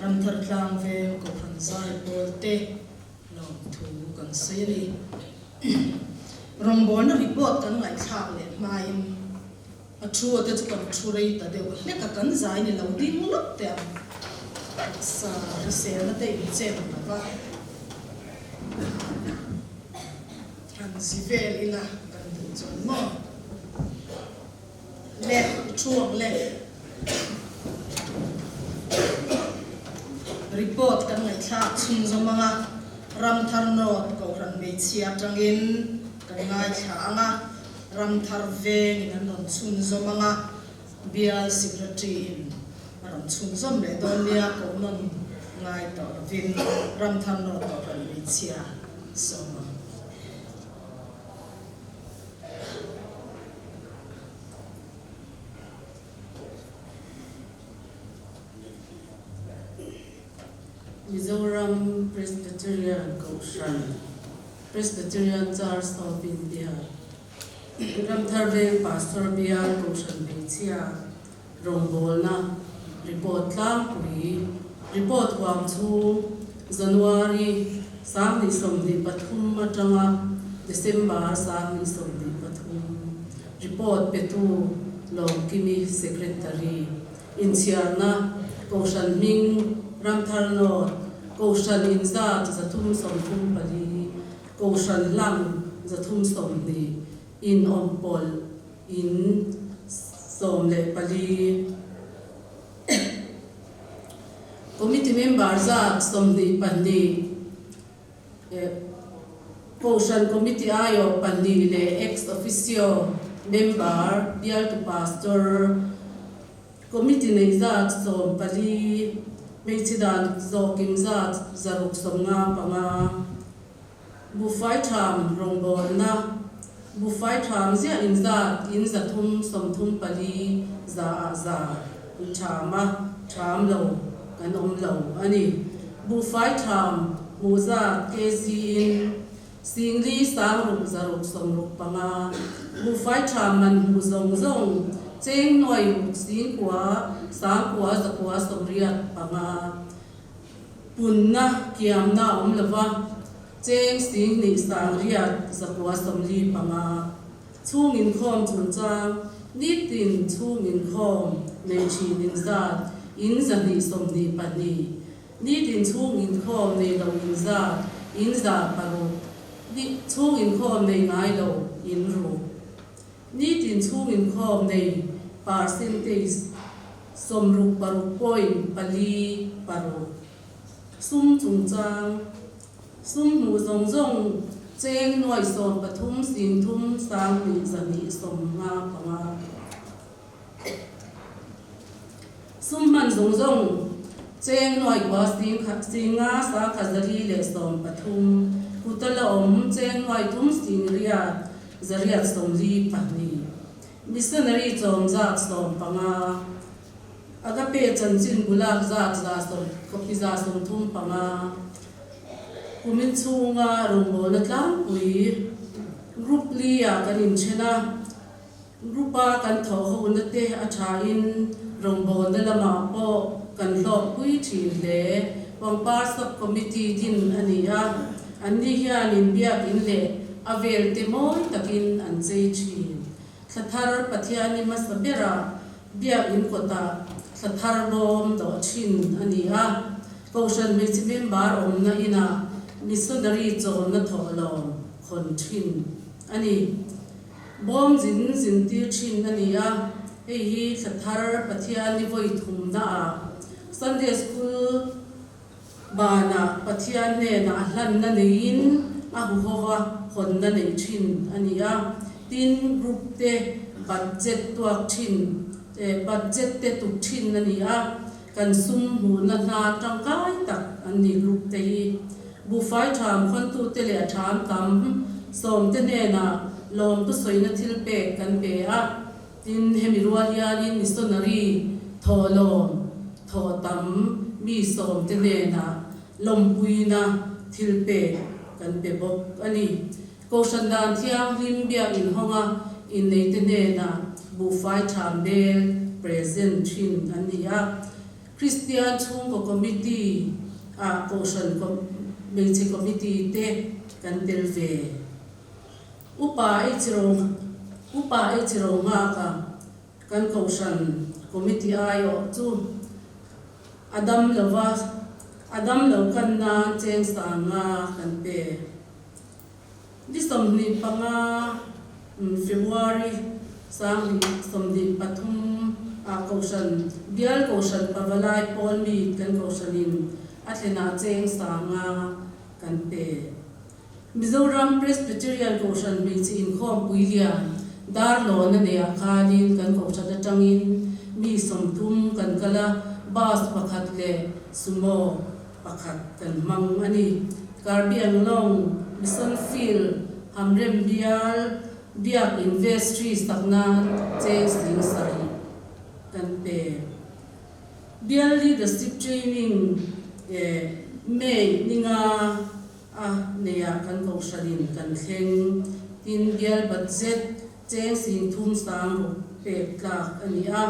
Ramthar Tlangveng Kohhran Zaipawl te lawmthu kan sawi a ni. Rawngbawlna report kan ngaihthlak leh hmain a thu te chu kan thu rei ta deuh hlek a, kan zai ni lo ding lawk teh ang. Taksa hriselna te inchen lo va, han zi vel ila kan duh chuan maw? Le, i thu ang le. Report kan ngaihthlak chhunzawm ang a, Ramthar North Kohhran hmeichhia atangin kan ngaithla ang a, Ramthar vengin an rawn chhunzawm ang a, Bial Secretary in a rawn chhunzawm leh dawn nia kohnawn ngai tawh lovin Ramthar North Kohhran hmeichhia sawm ang. Mizoram Presbyterian Kohhran, Presbyterian Church of India, Ramthar Veng Pastor Bial Kohhran Hmeichhia rawngbawlna report tlangpui, report huam chhung January 2023 atanga December 2023 report petu Lawmkimi Secretary inchhiarna Kohhran hming Ramthar North Kohhran inzat 334 Kohhran hlang 320 in awmpawlh in 14. Committee member zat 22, Kohhran Committee aiawh pahnih leh ex officio member, bialtu pastor, Committee nei zat 14, hmeichhe dan zawhkim zat 655. Buhfai ṭham rawngbawlna, Buhfai ṭham ziah in zat in 334 za ah za ṭham a, ṭham lo kan awm lo a ni. Buhfai ṭham hmuh zat kg in 46 665, buhfai ṭham man hmuh zawng zawng cheng nuai ruk 9 9,985. Punna kiamna a awm lova, cheng 2 sang riat 945 chhung inkhawm chungchang nitin chhung inkhawm nei thin inzat in 222, nitin chhung inkhawm nei lo inzat in 600, chhung inkhawm nei ngai lo in ruk. Nitin chhung inkhawm nei percentage 66.46. Sum chungchang, Sum hmuh zawng zawng cheng nuai 13 3 sang hnih 200 55. Sum hman zawng zawng cheng nuai kua sing khat 5 sang khat 430, kuta la awm cheng nuai thum 800 842. Missionary chawm zat 15, Agape chanchin bulak zat za sawm copy 135. Kumin chhunga rawngbawlna tlangpui Group li-ah kan inthen a. Group-a kan thawh hona te a thain rawngbawlna lamah pawh kan hlawkpui thin hle. Pangpar Sub-Committee din a ni a, anni hian inbiakin leh a vel te mawi takin an chei thin. Thla thar Pathiani hmasa berah biakin kawtah thla thar bawm dawh thin a ni a, Kohhran hmeichhe member awmna inah missionary chawlna thawhlawm khawn thin a ni. Bawm zin zin tir thin a ni a, hei hi thla thar Pathian ni vawi thumna ah Sunday School banah Pathian hnenah hlanna neiin a huhova hawnna nei thin a ni a, tin group te budget tuak thin budget te tuk thin a ni a, kan sum hmuhna hna tangkai tak an ni group te hi. Buhfai ṭham khawntute leh a ṭham tam sawmte hnenah lawmtu sawina thil pek kan pe a, tin hemi rual hianin missionary thawhlawm thawh tam mi sawmte hnenah lawmpuina thil pek kan pe bawk a ni. Kohhran dan thianghlim biak inhawnga inneite hnenah buhfai ṭham bel present ṭhin an ni a. Kristian Chhungkaw Committee ah Kohhran Hmeichhe Committee te kan tel ve. Upa Upa Eichiro nghaka kan Kohhran Committee aiawh chu a dam lova, a dam lo kan nan cheng sanga kan pe. Ni 25 February 2023 ah Kohhran Bial Kohhran Pavalai Pawl Meet kan Kohhranin a thlenah cheng sanga kan pe. Mizoram Presbyterian Kohhran hmeichhe inkhawmpui lian Darlawn a neih ah khanin kan Kohhran atangin mi 30 kan kal a, bus pakhat leh sumo pakhat kan hmang a ni. Karbi Anglong, Mission Field, Hamrem Bial, Biak In Vestry sak nan cheng 70,000 kan pe. Bial Leadership Training May ninga a neiah kan kohhranin kan thleng. Tin, Bial Budget cheng 36,000 pek tlak a ni a.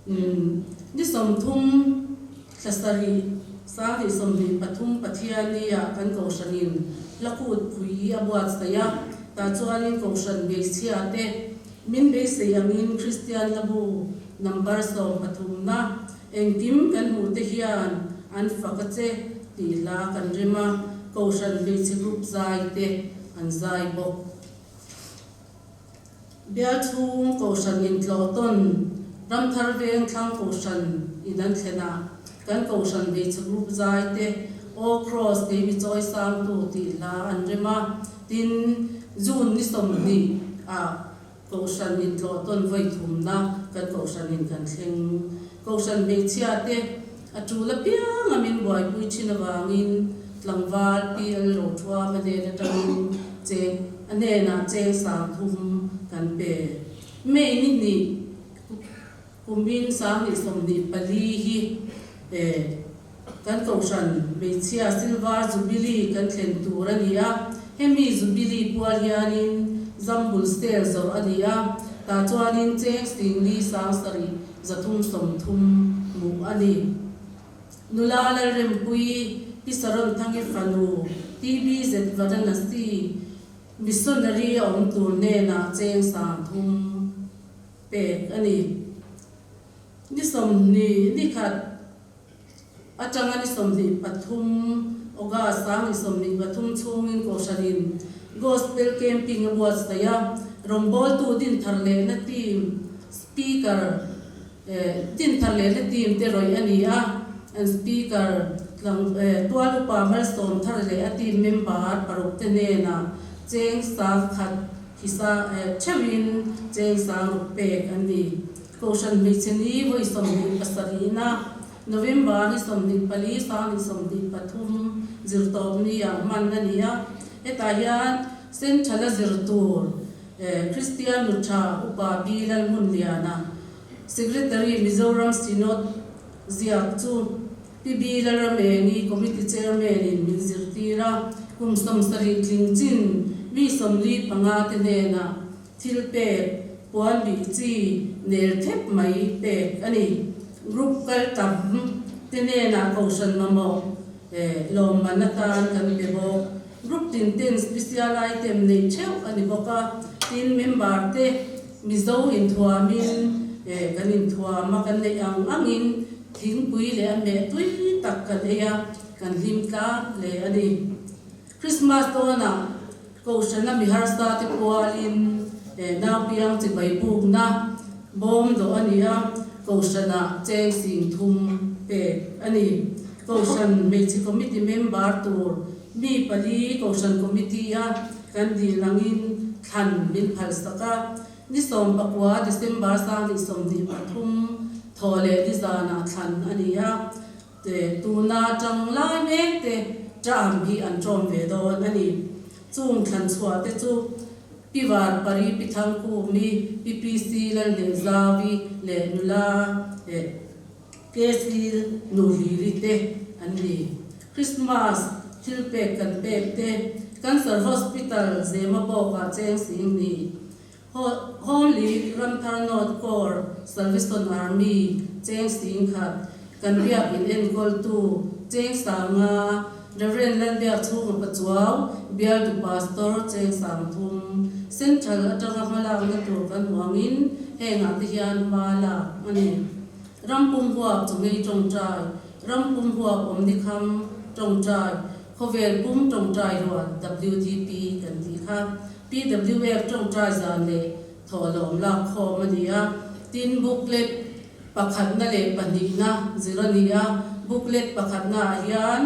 Ni 30 thla sarih 2023 Pathianni-ah kan Kohhranin Hlakut pui a buatsaih a, tah chuanin Kohhran hmeichhia te min beisei angin Kristian hlabu number 13 na engkim kan hmuh te hian an fak a che tih hla kan rem a, Kohhran hmeichhe group zai te an zai bawk. Bial chhung Kohhran intlawh tawn Ramthar Veng thlang Kohhran in an thlen a, kan Kohhran hmeichhe group zai te Aw Cross kei mi chawi sang tu tih hla an rem a, tin June ni 20 ah Kohhran intlawh tawn vawi thumna kan Kohhran in kan thleng. Kohhran hmeichhia te a tul apiang a min buaipui thin avangin tlangval PL Rothuam a hnen atangin cheng a hnenah cheng 3000 kan pe. May ni hnih kumin 2024 hi kan Kohhran hmeichhia Silver Jubilee kan thlen tur a ni a, hemi Jubilee pual hianin Zambul Sale zawrh a ni a, tah chuanin cheng 4,700 330 hmuh a ni. Nula Lalrempuii, Pi Saron Thangi fanu, TBZ Varanasi, Missionary a awm tur hnenah cheng 3000 pek a ni. Ni 20 ni khat atanga ni 23 August 2023 chhungin Kohhranin Gospel Camping a buatsaih a, rawngbawltu din thar lehna team Speaker din thar lehna team te rawih a ni a, an Speaker tlang tual upa malsawm thar leh a team member paruk te hnenah cheng 10,000 hisa theuhin cheng 6,000 pek an ni. Kohhran hmeichhe ni vawi 27 na November ni 24 2023 zirtawp ni ah hman a ni a, hetah hian Central a zir tur Kristian Nutha Upa Bi Lalhmunliana, Secretary Mizoram Synod ziak chu Pi Bi Lalramengi Committee Chairman in min zirtir a, kum 70 tling chin mi 45 te hnenah thil pek puan bih chi nel thep mai pek a ni. Group kal tam te hnenah Kohhran mamawh lawmman atan kan pe bawk. Group tin ten special item neih theuh a ni bawk a, tin member te Mizo inthuamin kan inthuam a, kan neih ang angin thingpui leh a meh tui tak kan ei a, kan hlim tlang hle a ni. Christmas dawnah Kohhrana mi harsa te pualin naupiang chibai bukna bawm dawh a ni a, Kohhranah cheng 3000 pek a ni. Kohhran hmeichhe committee member tur mi pali Kohhran committee a kan dil angin thlan min phalsak a, ni 19 December 2023 thaw leh ni zanah thlan a ni a. Te tuna tang lai mek te term hi an tawm ve dawn a ni. Chung thlan chhuah te chu Pi Var Pari Pi Thangkumi, Pi PC Lalhnehzavi leh nula KC Nuhliri te an ni. Christmas thil pek kan pek te Cancer Hospital Zema bawkah cheng 20,000 Home League Ramthar North Corps Salvation Army cheng 1,000. Kan biak in enkawltu Cheng Sanga, Rev. Lalbiakchhunga Pachuau, Bialtu Pastor Cheng Sangthum, Central atanga hmalakna tur kan hmu angin hengah te hian hma lak a ni. Rampum huap chungei tawngtai, Rampum huap awmnikham tawngtai, Khawvel pum tawngtai rual WDP kan tih kha PWF tawngtai zan leh thawhlawm lak khawm a ni a, tin booklet pakhatna leh pahnihna zir a ni a, booklet pakhatna ah hian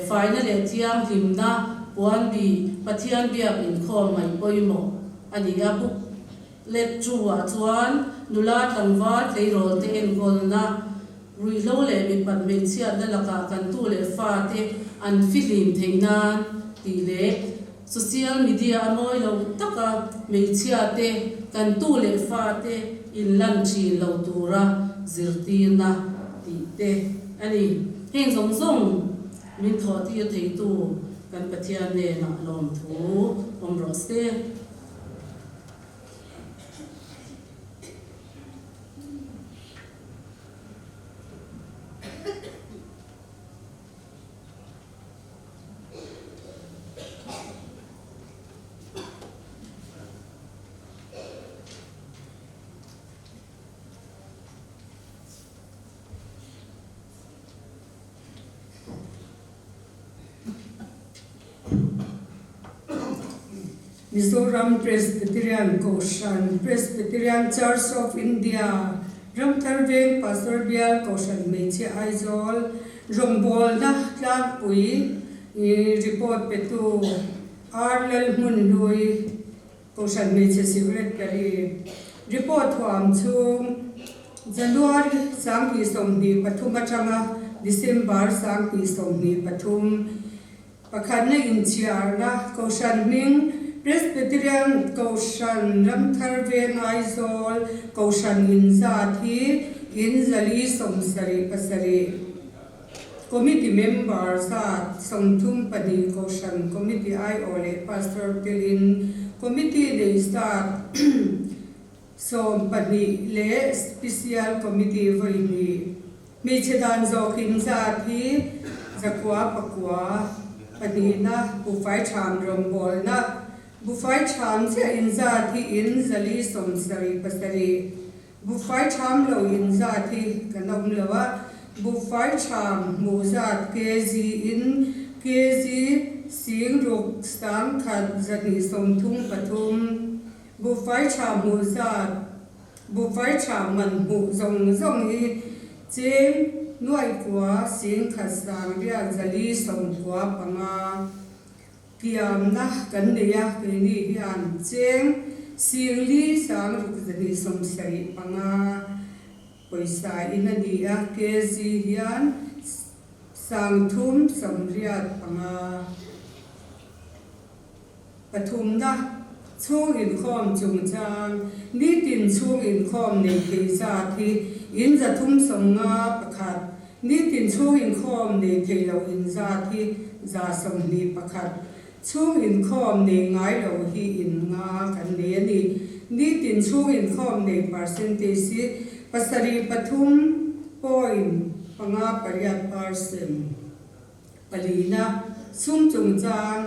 faina leh thianghlimna puan bi Pathian biak inkhawm ngaih pawimawh a ni a, booklet two ah chuan nula tlangval tleirawl te enkawlna Ruihhlo leh mipat hmeichhiatna lakah kan tu leh fate an fihlim theih nan tih leh social media a mawi lo taka hmeichhiate kan tu leh fate inlan thin lo tura zirtirna tih te a ni. Heng zawng zawng min thawhtir theitu kan Pathian hnenah lawmthu awm rawh se. Mizoram Presbyterian Kohhran, Presbyterian Church of India, Ramthar Veng Pastor Bial Kohhran Hmeichhia Aizawl rawngbawlna tlangpui report petu R Lalhmunhlui Kohhran Hmeichhe Secretary report thuam chhung January 2023 atanga December 2023 Pakhatna inchhiarna Kohhran hming Presbyterian Kohhran Ramthar Veng Aizawl Kohhran inzat hi in 477 Committee member zat 32 Kohhran Committee aiawh leh Pastor telin Committee nei zat 12 leh Special Committee vawi hnih. Hmeichhe dan zawk inzat hi zakua pakua pahnihna buhfai ṭham rawngbawlna buhfai ṭham chiah inzat hi in 477 buhfai ṭham lo inzat hi kan awm lo a, buhfai ṭham hmuh zat kg in kg 61 233 buhfai ṭham hmuh zat Buhfai tha man hmuh zawng zawng hi cheng nuaih kua 10,000 sangriat 495 kiamna kan nei a, keini hian cheng 4 6 275 pawisa in a ni a, kg hian 385. Pathumna, chhung inkhawm chungchang, nitin chhung inkhawm nei thei zat hi in 351, nitin chhung inkhawm nei thei lo in zat hi 121, chhung inkhawm nei ngai lo hi in nga kan nei a ni. Nitin chhung inkhawm nei percentage hi pasarih pathum point panga pariat percent. Palina, sum chungchang,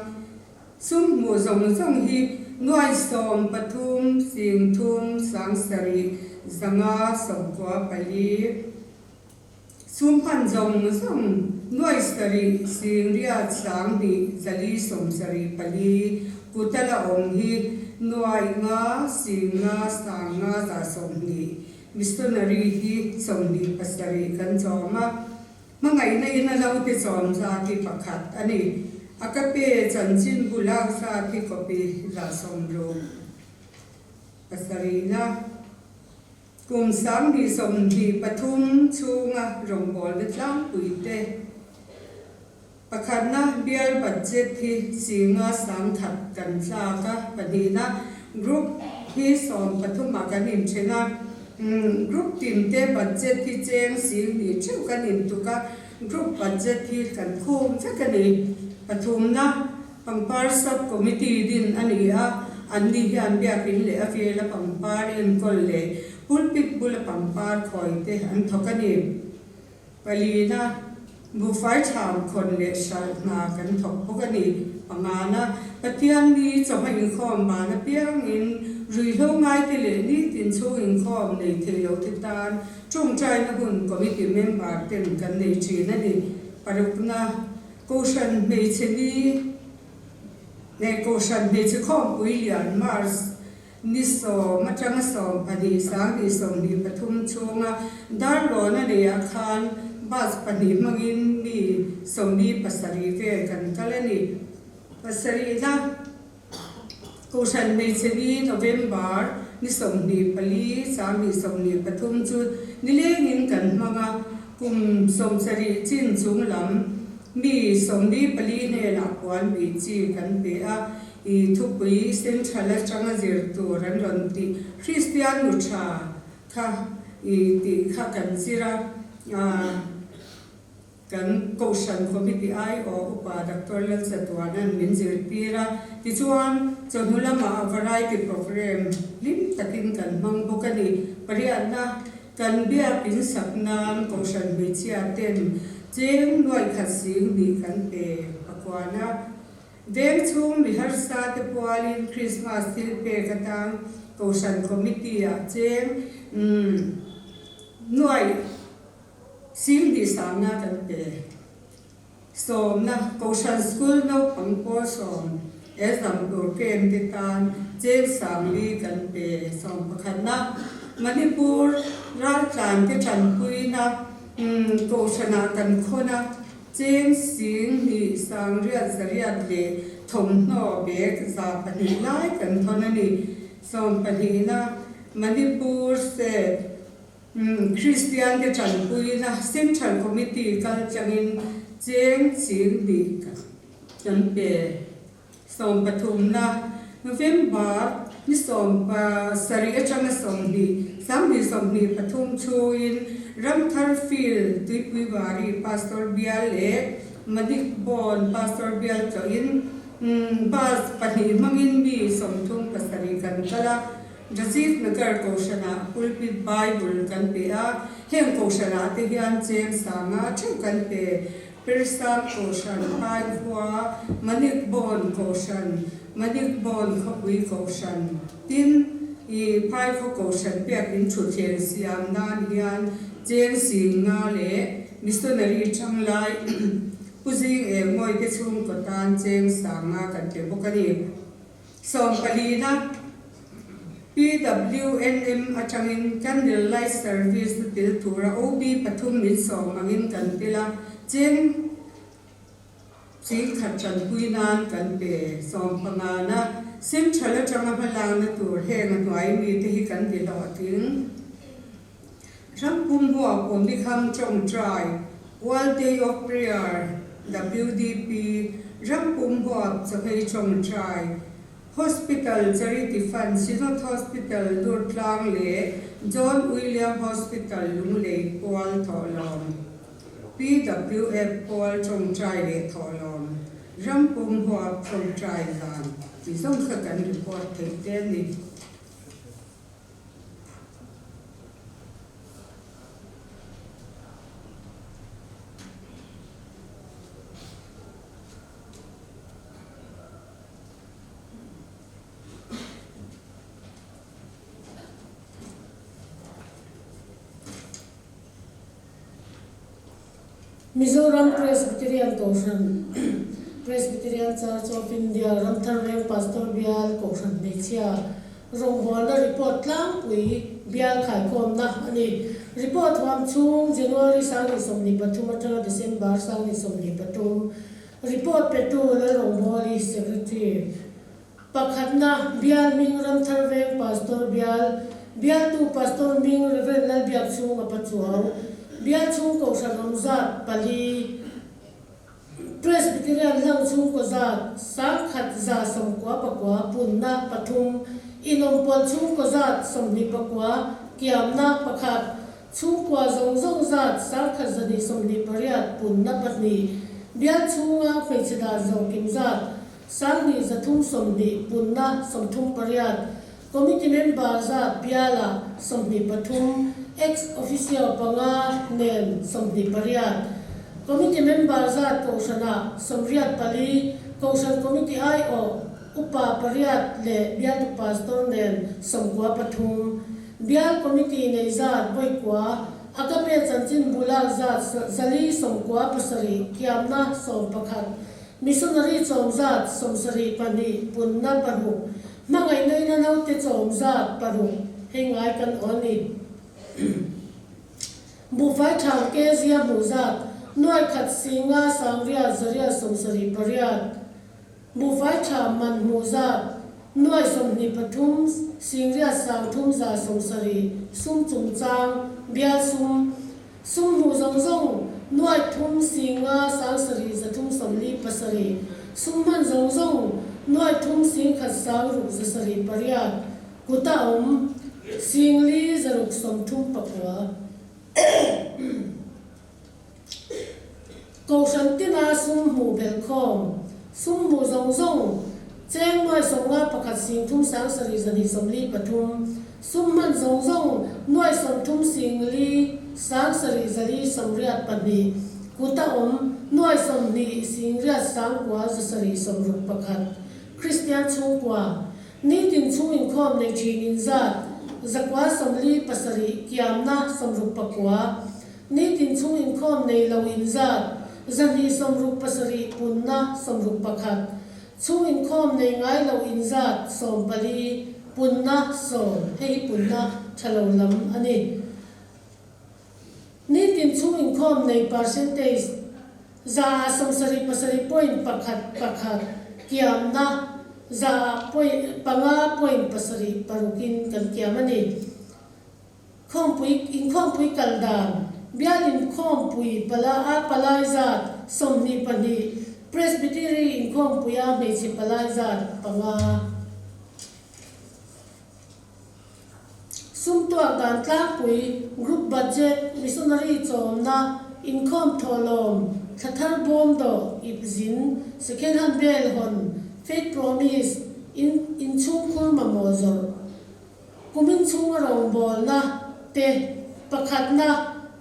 sum hmuh zawng zawng hi nuai 13 3 7 5 90 pali. Sum hman zawng zawng nuai 7 8 2 474 kuta la awm hi nuai 5 5 5 120 missionary hi 27 kan chawm a. Hmangaihna in a lo ti chawm zat hi pakhat a ni. A ka pe chanchin bu lak zat hi copy 60 pasarihna kum 2023 chhunga rawngbawlna tlangpui te pakhatna bial budget hi 5 100,000 kan tlak a, pahnihna group hi 13 ah kan inthen a. Group tin te budget hi cheng 2,000 theuh kan intuk a, group budget hi kan khum vek a ni. Pathumna, pangpar sub committee din a ni a, anni hian biakin leh a vela pangpar enkawl leh pulpit bula pangpar khawi te an thawk a ni. Palina, Buhfai ṭham khawn leh hralh hna kan thawk bawk a ni. Pangana, Pathian ni chawhma inkhawm ban apiangin ruihhlo ngaite leh nitin chhung inkhawm nei thei lo te tan ṭawngṭaina hun committee member ten kan nei ṭhin a ni. Parukna, Kohhran hmeichhe ni leh Kohhran hmeichhe khawmpui lian March Ni sawm atanga 12 sanghnih 23 chhunga Darlawn a neihah khan bus pahnih hmangin mi 47 vel kan kal a ni. Pasarihna Kohhran hmeichhe ni November ni 24 sanghnih 23 chu nilengin kan hmang a, kum 70 chin chung lam mi 44 hnenah puan bih chi kan pe a. I thupui Central atanga zir tur an rawn tih Kristian nu tha kha i tih kha kan zir a, kan Kohhran Committee aiawh Upa Doctor Lalchatuana'n min zirtir a, tichuan chawhnu lamah a variety programme hlim takin kan hmang bawk a ni. Pariatna kan biak in sak nan Kohhran hmeichhia ten cheng nuaih khat sing hnih kan pe pakuan a. Veng chhung mi harsa te pualin Krismas thil pek atang Kohhran Committee ah cheng nuaih sing hnih sangna kan pe. Sawmna, Kohhran School naupang pawl sawm exam tur kem te tan cheng sangli kan pe. Sawm pakhatna, Manipur raltlan te tanpuina Kohhranah kan khawn a. Cheng sing hnih sang riat zariat leh thawmhnaw bag 200 lai kan thawn a ni. Sawmpahnihna Manipur State Kristian te tanpuina Central Committee kal tlangin cheng ching hnih kan pe. Sawmpathumna November ni 17 atanga 20, 2023 chhungin Ramthar Field Tuipuibari Pastor Bial leh Manik Bawn Pastor Bial tlawhin bus pahnih hmangin mi 37 kan kal a, Rajiv Nagar Kohhranah Pulpit Bible kan pe a, heng Kohhranah te hian cheng sanga theuh kan pe. Persang Kohhran, Phaikhua, Manikbawn Kohhran, Manikbawn Khawpui Kohhran, tin, i Phaikhua Kohhran biakin thutthleng siam nan hian cheng singna leh missionary thanglai Pu Zing Engmawite chhungkaw tan cheng sanga kan pe bawk a ni. Sawmpalina, PWNM atangin Candle Light Service na tel tura OB pathum min sawm angin kan tel a, cheng 10,000 tanpui nan kan pe. Sawmpangana, Central atanga hmalakna tur heng a hnuai mite hi kan ti hlawhtling. Rampum huap Awmikham Tawngtai, World Day of Prayer, WDP, Rampum huap Chawhmei Tawngtai, Hospital Charity Fund, Synod Hospital Durtlang leh John William Hospital Lunglei Pual Thawhlawm, PWF Pual Tawngtai leh Thawhlawm, Rampum huap Tawngtai zan tih zawng kha kan report theih te a ni. Mizoram Presbyterian Kohhran, Presbyterian Church of India, Ramthar Veng Pastor Bial Kohhran Hmeichhia rawngbawlna report tlangpui bial khaikhawmna a ni. Report huam chhung January 2023 atanga December 2023 report petu Lalrawngbawli Secretary Pakhatna, Bial hming Ramthar Veng Pastor Bial, Bialtu Pastor hming Rev. Lalbiakchhunga Pachuau, Bial chhung Kohhran awm zat pali, Presbyterian hlang chhungkaw zat 1199 punna pathum, Inawmpawl chhungkaw zat 29 kiamna pakhat, Chhungkua zawng zawng zat 1128 punna pahnih, Bial chhunga hmeichhe dan zawng kim zat 2320 punna 38. Committee member zat bialah 23, ex officio panga nen 28. Committee member zat kohhranah 84, Kohhran Committee aiawh upa pariat leh bialtu pastor nen 93. Bial Committee nei zat vawi kua, Agape chanchin bu lak zat 497, kiamna 11. Missionary chawm zat 72, punna paruk. Hmangaihna ina naute chawm zat paruk hei ngai kan aw a ni. Buhfai thang ke zia hmuh zat nuai khat singa sangriat zariat 78. Buhfai tha man hmuh zat nuai 23 singriat sang thum za 70 sum chungchang bial sum Sum hmuh zawng zawng nuai thum singa sang sarih 347, sum hman zawng zawng nuai thum sing khat sang ruk 708, kuta awm sing li 639. Kohhran tina sum hmuh belh khawm, sum hmuh zawng zawng cheng nuai 51 sing thum sang sarih 243, sum hman zawng zawng nuai 30 sing li sang sarih 482, kuta awm nuai 20 sing riat sang kua 761. Kristian chhungkua, nitin chhung inkhawm nei thin inzat 947, kiamna 69. Nitin chhung inkhawm nei lo inzat 267, punna 61. Chhung inkhawm nei ngai lo inzat 14, punna 10. Hei hi punna tha lo lam a ni. Nitin chhung inkhawm nei percentage 77 point pakhat pakhat, kiamna 100 point panga point pasarih parukin kan kiam a ni. Khawmpui inkhawmpui kal dan, Bial inkhawmpui pala a palai zat 22, Presbytery inkhawmpui a hmeichhe palai zat panga. Sum tuak dan tlangpui, Group budget, Missionary chawmna, inkhawm thawhlawm, thla thar bawm dawh, ip zin, second hand bel hawn, faith promise, in inchhungkhur mamawh zawrh. Kumin chhunga rawngbawlna te pakhatna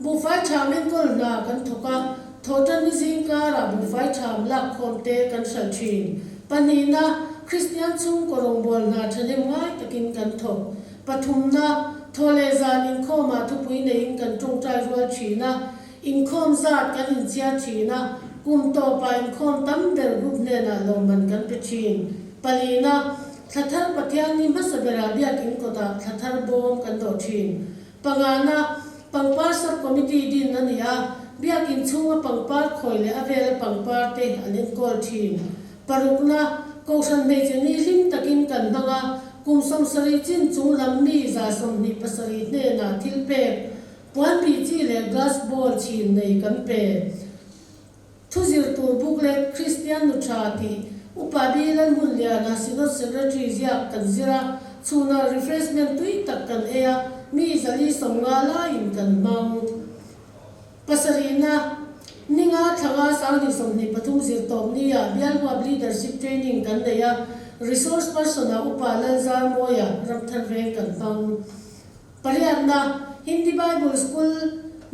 buhfai tham enkawl hna kan thawk a, thawhtanni zingkarah buhfai tham lakkhawm te kan hralh thin. Pahnihna, Kristian chhungkaw rawngbâwl hna thahnem ngai takin kan thawk. Pathumna, thaw leh zan inkhawmah thupui neiin kan tawngtai rual thin a, inkhawm zat kan inchhiar thin a, kum tawpah inkhawm tam ber group hnenah lawmman kan pe thin. Palina, Thla thar Pathian ni hmasa berah biakin kawtah thla thar bawm kan dawh thin. Pangana, pangpar sub committee din a ni a, biakin chhunga pangpar khawi leh a vela pangpar te an enkawl thin. Parukna, Kohhran hmeichhe ni hlim takin kan hmang a, kum 70 chin chung lam mi 27 hnenah thil pek, puan bih chi leh glass bowl chhin nei kan pe. Thu zir tur booklet Kristian nu tha tih Upa Bilan hmun liana Synod Secretary ziak kan zir a, chhunah refreshment tui tak kan ei a, mi 450 laiin kan hmang. Pasarihna, Ninga thlanga 2023 zir tawp nia Bialhuap Leadership Training kan nei a, Resource Person-ah Upa Lalzarmawia Ramthar Veng kan hmang. Pariatna, Hindi Bible School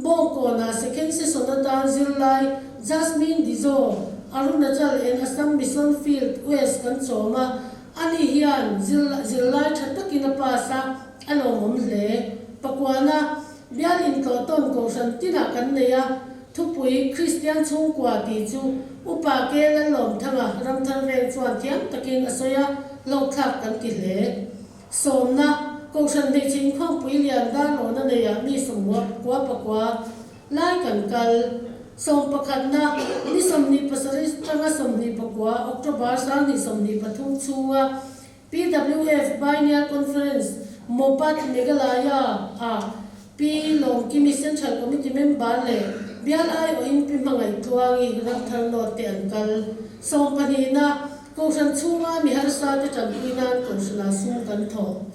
Bawngkawnah Second Session atan zirlai Jasmine Dizo, Arunachal and Assam Mission Field West kan chawm a, ani hian zirlai tha takin a pass a, a lawmawm hle. Pakuana, Bial intlawhtawn kohhran tinah kan nei a, thupui Kristian chhungkua tih chu Upa Ke Lalawmthanga Ramthar Veng chuan thiam takin a sawi a, hlawkthlak kan ti hle. Sawmna, Kohhran hmeichhe inkhawmpui lian darlawn a nei ah mi sawmua kua pakua lai kan kal. Sawm pakhatna, Ni 27 tanga 29 October 2023 chhunga PWF Biennial Conference Mopat Meghalaya ah Pi Lawmkimi Central Committee member leh Bial aiawhin Pi Hmangaih Tluangi Ramthar North te an kal. Sawm pahnihna, Kohhran chhunga mi harsa te tanpui nan Kohhrana sum kan thawh.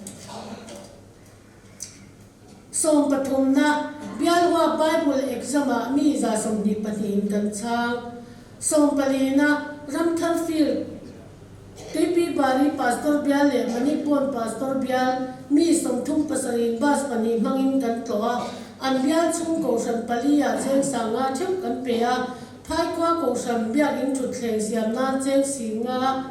Sawm pathumna, Bialhua Bible exam ah mi 22 in kan chhang. Sawm palina, Ramthar Field, Tuipi Bari Pastor Bial leh Manipur. Bukbon Pastor bial mi 37 in bus pahnih hmangin kan tlawh a, an bial chhung kohhran pali ah cheng sanga theuh kan pe a, Phaikua kohhran biakin thutthleng siam nan cheng singa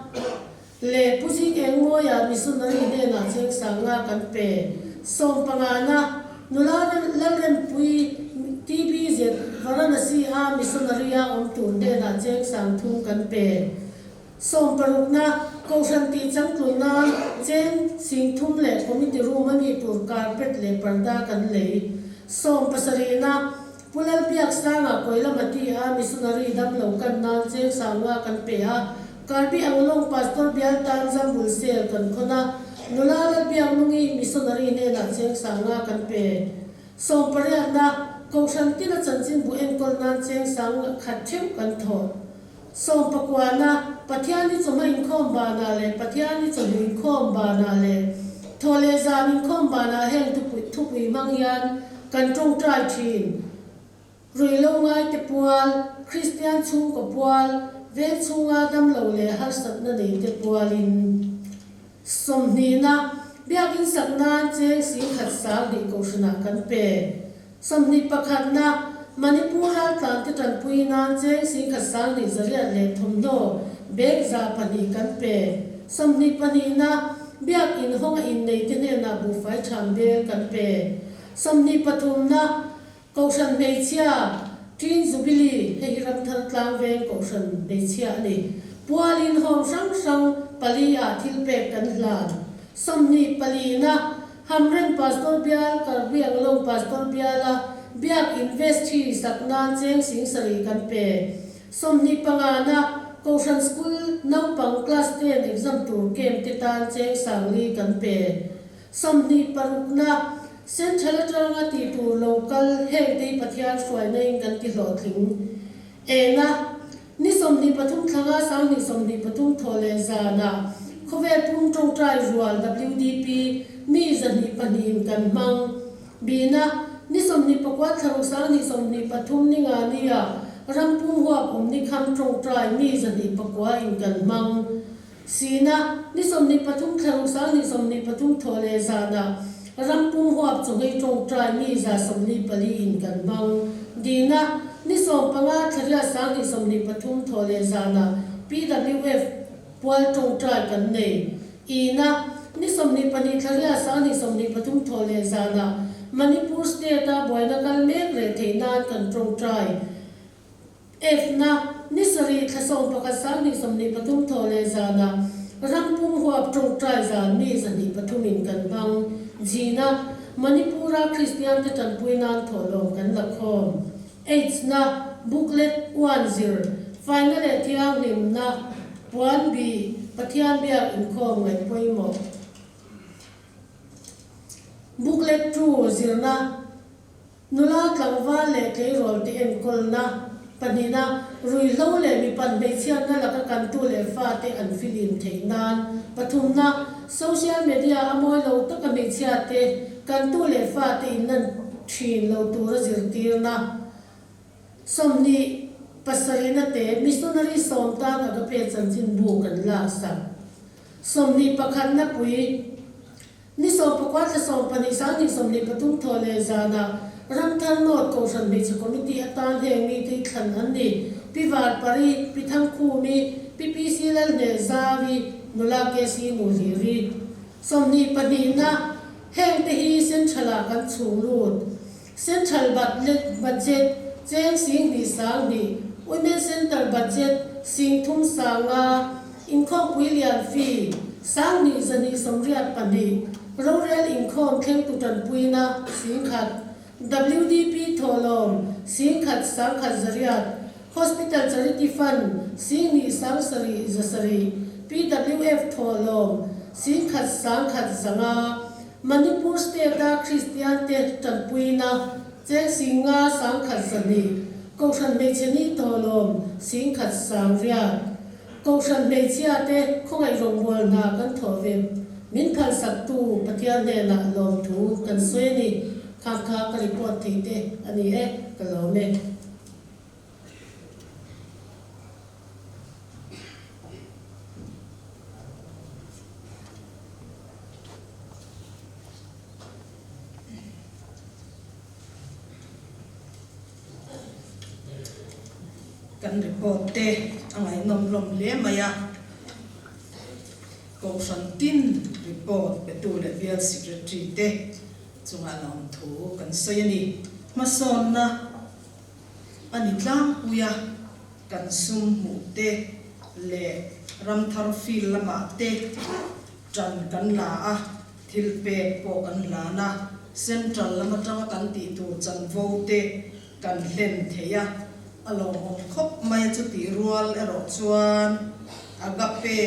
leh Pu Zing Engmawia missionary hnenah cheng sanga kan pe. Sawmpangana nula Lalrempuii TBZ Varanasi a missionary a awm tur hnenah cheng sang thum kan pe. Sawmparukna Kohhran tih changtlun nan cheng sing thum leh committee room a mi tur carpet leh parda kan lei. Sawmpasarihna Pu Lalbiaksanga Koilamati a missionary damlo kan nan cheng sanga kan pe a, Karbi Anglong Pastor bial tan Zambul Sel kan khawn a, nula Lalbiaknungi missionary hnenah cheng sanga kan pe. Sawmpariatna, Kohhran tina chanchinbu enkawl nan cheng sang khat theuh kan thawh. Sawmpakuana, Pathian i chawhma inkhawm banah leh Pathian i chawhnu inkhawm banah leh thaw leh zan inkhawm banah heng thupui hmang hian kan tawngtai thin. Ruihlo ngaite pual, Kristian chhungkaw pual, veng chhunga damlo leh harsatna neite pualin sawmhnihna biakin sak nan cheng singkhat sang hnih kohhranah kan pe. 21na, Manipur raltlante tanpui nan cheng singkhat sang hnih zariat leh thawmhnaw bag 200 kan pe. 22na, Biakin hawnga inneite hnenah buhfai tham bel kan pe. 23na, Kohhran hmeichhia, Teen Jubilee, hei hi Ramthar tlang veng Kohhran hmeichhia a ni. Pualin home hrang hrang pali ah thil pek kan hlan. 24na, Hamren Pastor bial, Karbi Anglong Pastor biala Biak Invest hi sak nan cheng sing sarih kan pe. 25na, Kohhran School naupang Class 10 exam tur camp te tan cheng sangli kan pe. 26na, Central atanga tih tur lo kal heng te hi Pathian hruaina in kan ti hlawhtling. Ena, ni 23 thlanga 2023 thaw leh zanah khawvel pum tawngtai rual WDP mi 202 in kan hmang. Bina, ni 29 thlaruk 2023 ni nga nia rampum huap awm ni kham tawngtai mi 209 in kan hmang. Sina, ni 23 thlaruk 2023 thaw leh zanah rampum huap chawhei tawngtai mi 144 in kan hmang. Dina, ni 15 thlaria 2023 thaw leh zanah PWF pual tawngtai kan nei. Ina, ni 22 thlaria 2023 thaw leh zanah Manipur State a buaina kal mek reh theih nan kan tawngtai. F na, ni sarih thla 11 2023 thaw leh zanah rampum huap tawngtai zan mi 203 in kan hmang. G na, Manipura Kristian te tanpui nan thawhlawm kan la khawm. H na, booklet 1 zir, faina leh thianghlim na, puan bi, Pathian biak inkhawm ngaih pawimawh. Booklet 2 zirna, Nula tlangval leh tleirawl te enkawlna pahnihna, ruihhlo leh mipat hmeichhiatna laka kantu leh fate an filim theih nan. Pathumna, social media a mawi lo taka hmeichhiate kantu leh fate inlan thin lo tura zirtirna. 27na te missionary sawm tan agape chanchinbu kan laksak. 21na pui. Ni 19 thla 12 2023 thaw leh zanah Ramthar North Kohhran Hmeichhe Committee atan heng mite hi thlan an ni, Pi Varpari, Pi Thangkhumi, Pi PC Lalhneh Zavi, Nula KC Nuhliri. 22na, Heng te hi Central ah kan chhung lut. Central Budget cheng 10,000 sangni, Women Centre Budget 3,000 sanga, Inkhawmpui lian fee 2,282, rorel inkhawm thlengtu tanpuina 1,000, WDP thawhlawm 1,000 1,100, Hospital Charity Fund 2,700, PWF thawhlawm 1,100, Manipur State a Kristian te tanpuina cheng 5,100 Kohhran hmeichhe ni thawhlawm 1,100. Kohhran hmeichhia te khawngaih rawngbâwl hna kan thawh ve min phalsaktu Pathian hnenah lawmthu kan sawi a ni. Kha kha ka report thei te a ni e, ka lawm e. Kan report te a ngaihnawm hlawm hle mai a. Kohhran tin report petu leh bial secretary te chungah lawmthu kan sawi a ni. Hmasawnna a ni tlangpui a, kan sum hmuh te leh ramthar field lamah te tan kan la a, thil pek pawh kan hlan a, central lam atanga kan tih tur chanvo te kan hlen thei a, a lawmawm khawp mai a chutih rual erawh chuan Agape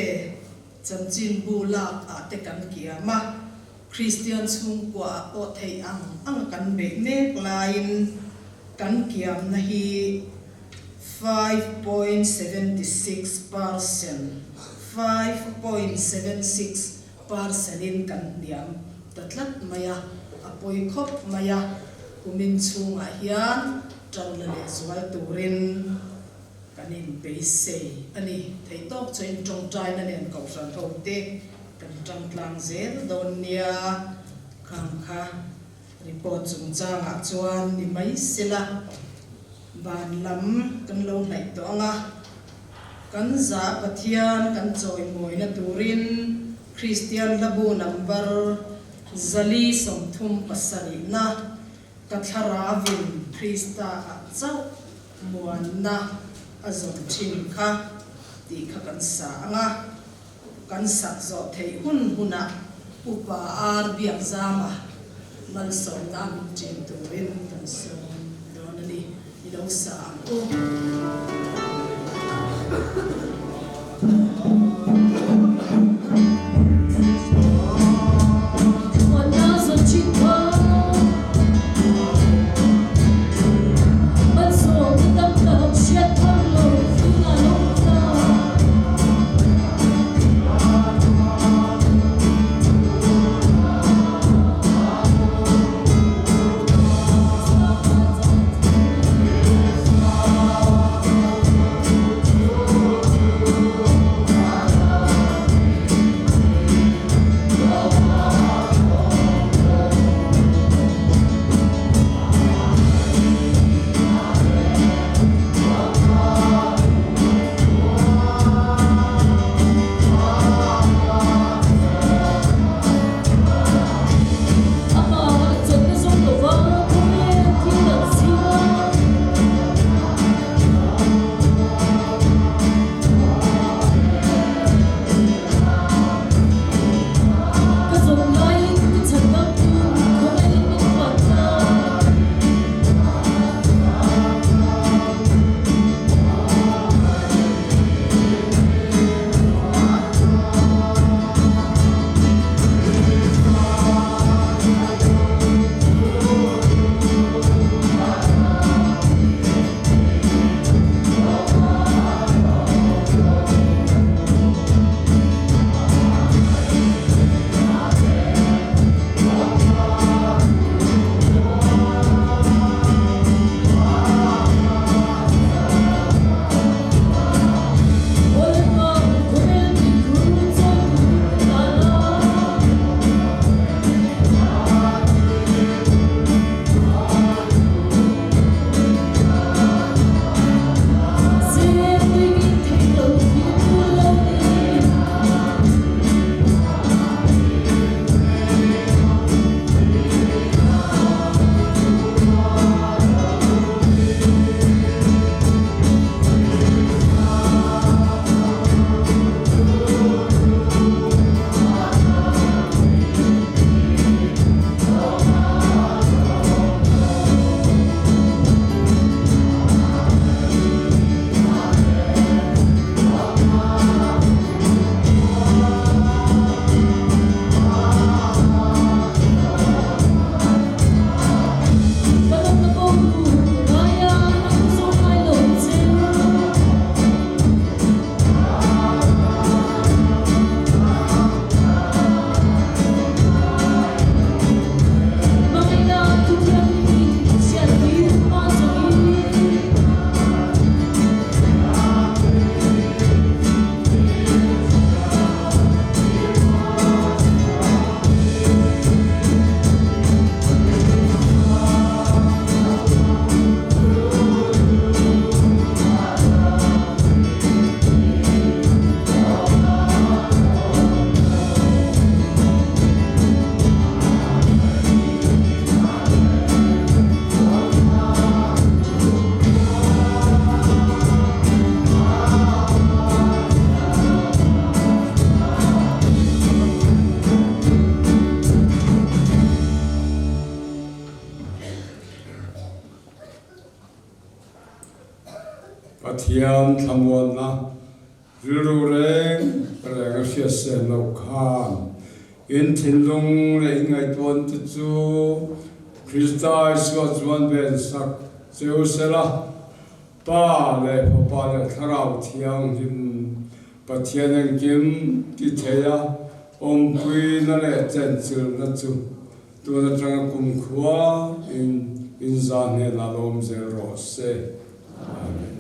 chanchinbu lak ah te kan kiam a, Kristian chhungkua ah pawh theih ang ang a kan beih mek laiin kan kiamna hi 5.76%, 5.76 percent in kan hniam ta tlat mai a, a pawi khawp mai a, kumin chhungah hian tan la leh zual turin kan inbeisei a ni. Theihtawk chu in tawngtaina nen Kohhran ho te kan tang tlang zel dawn nia, khang kha report chungchangah chuan ni mai sela ban lam kan lo hnaih tawh ang a, kan za Pathian kan chawimawina turin Kristian hlabu number 437na ka thlaravin Krista ah chauh muanna a zawn thin kha tih kha kan sa ang a, kan sak zawh theih hun hunah Upa Ar Biakzama malsawmna a min ṭin turin kan sawm dawn a ni. I lo sa ang u. Pathian thlamuanna rilru reng reng a hriat sen loh khan in thinlung leh in ngaihtuahna te chu Krista Isua chuan ven sak cheu sela, Pa leh Fapa leh Thlarau Thianghlim Pathian engkim ti thei a awmpuina leh chenchilhna chu tun atanga kumkhua in inzah hnenah lawm zel rawh se. Amen.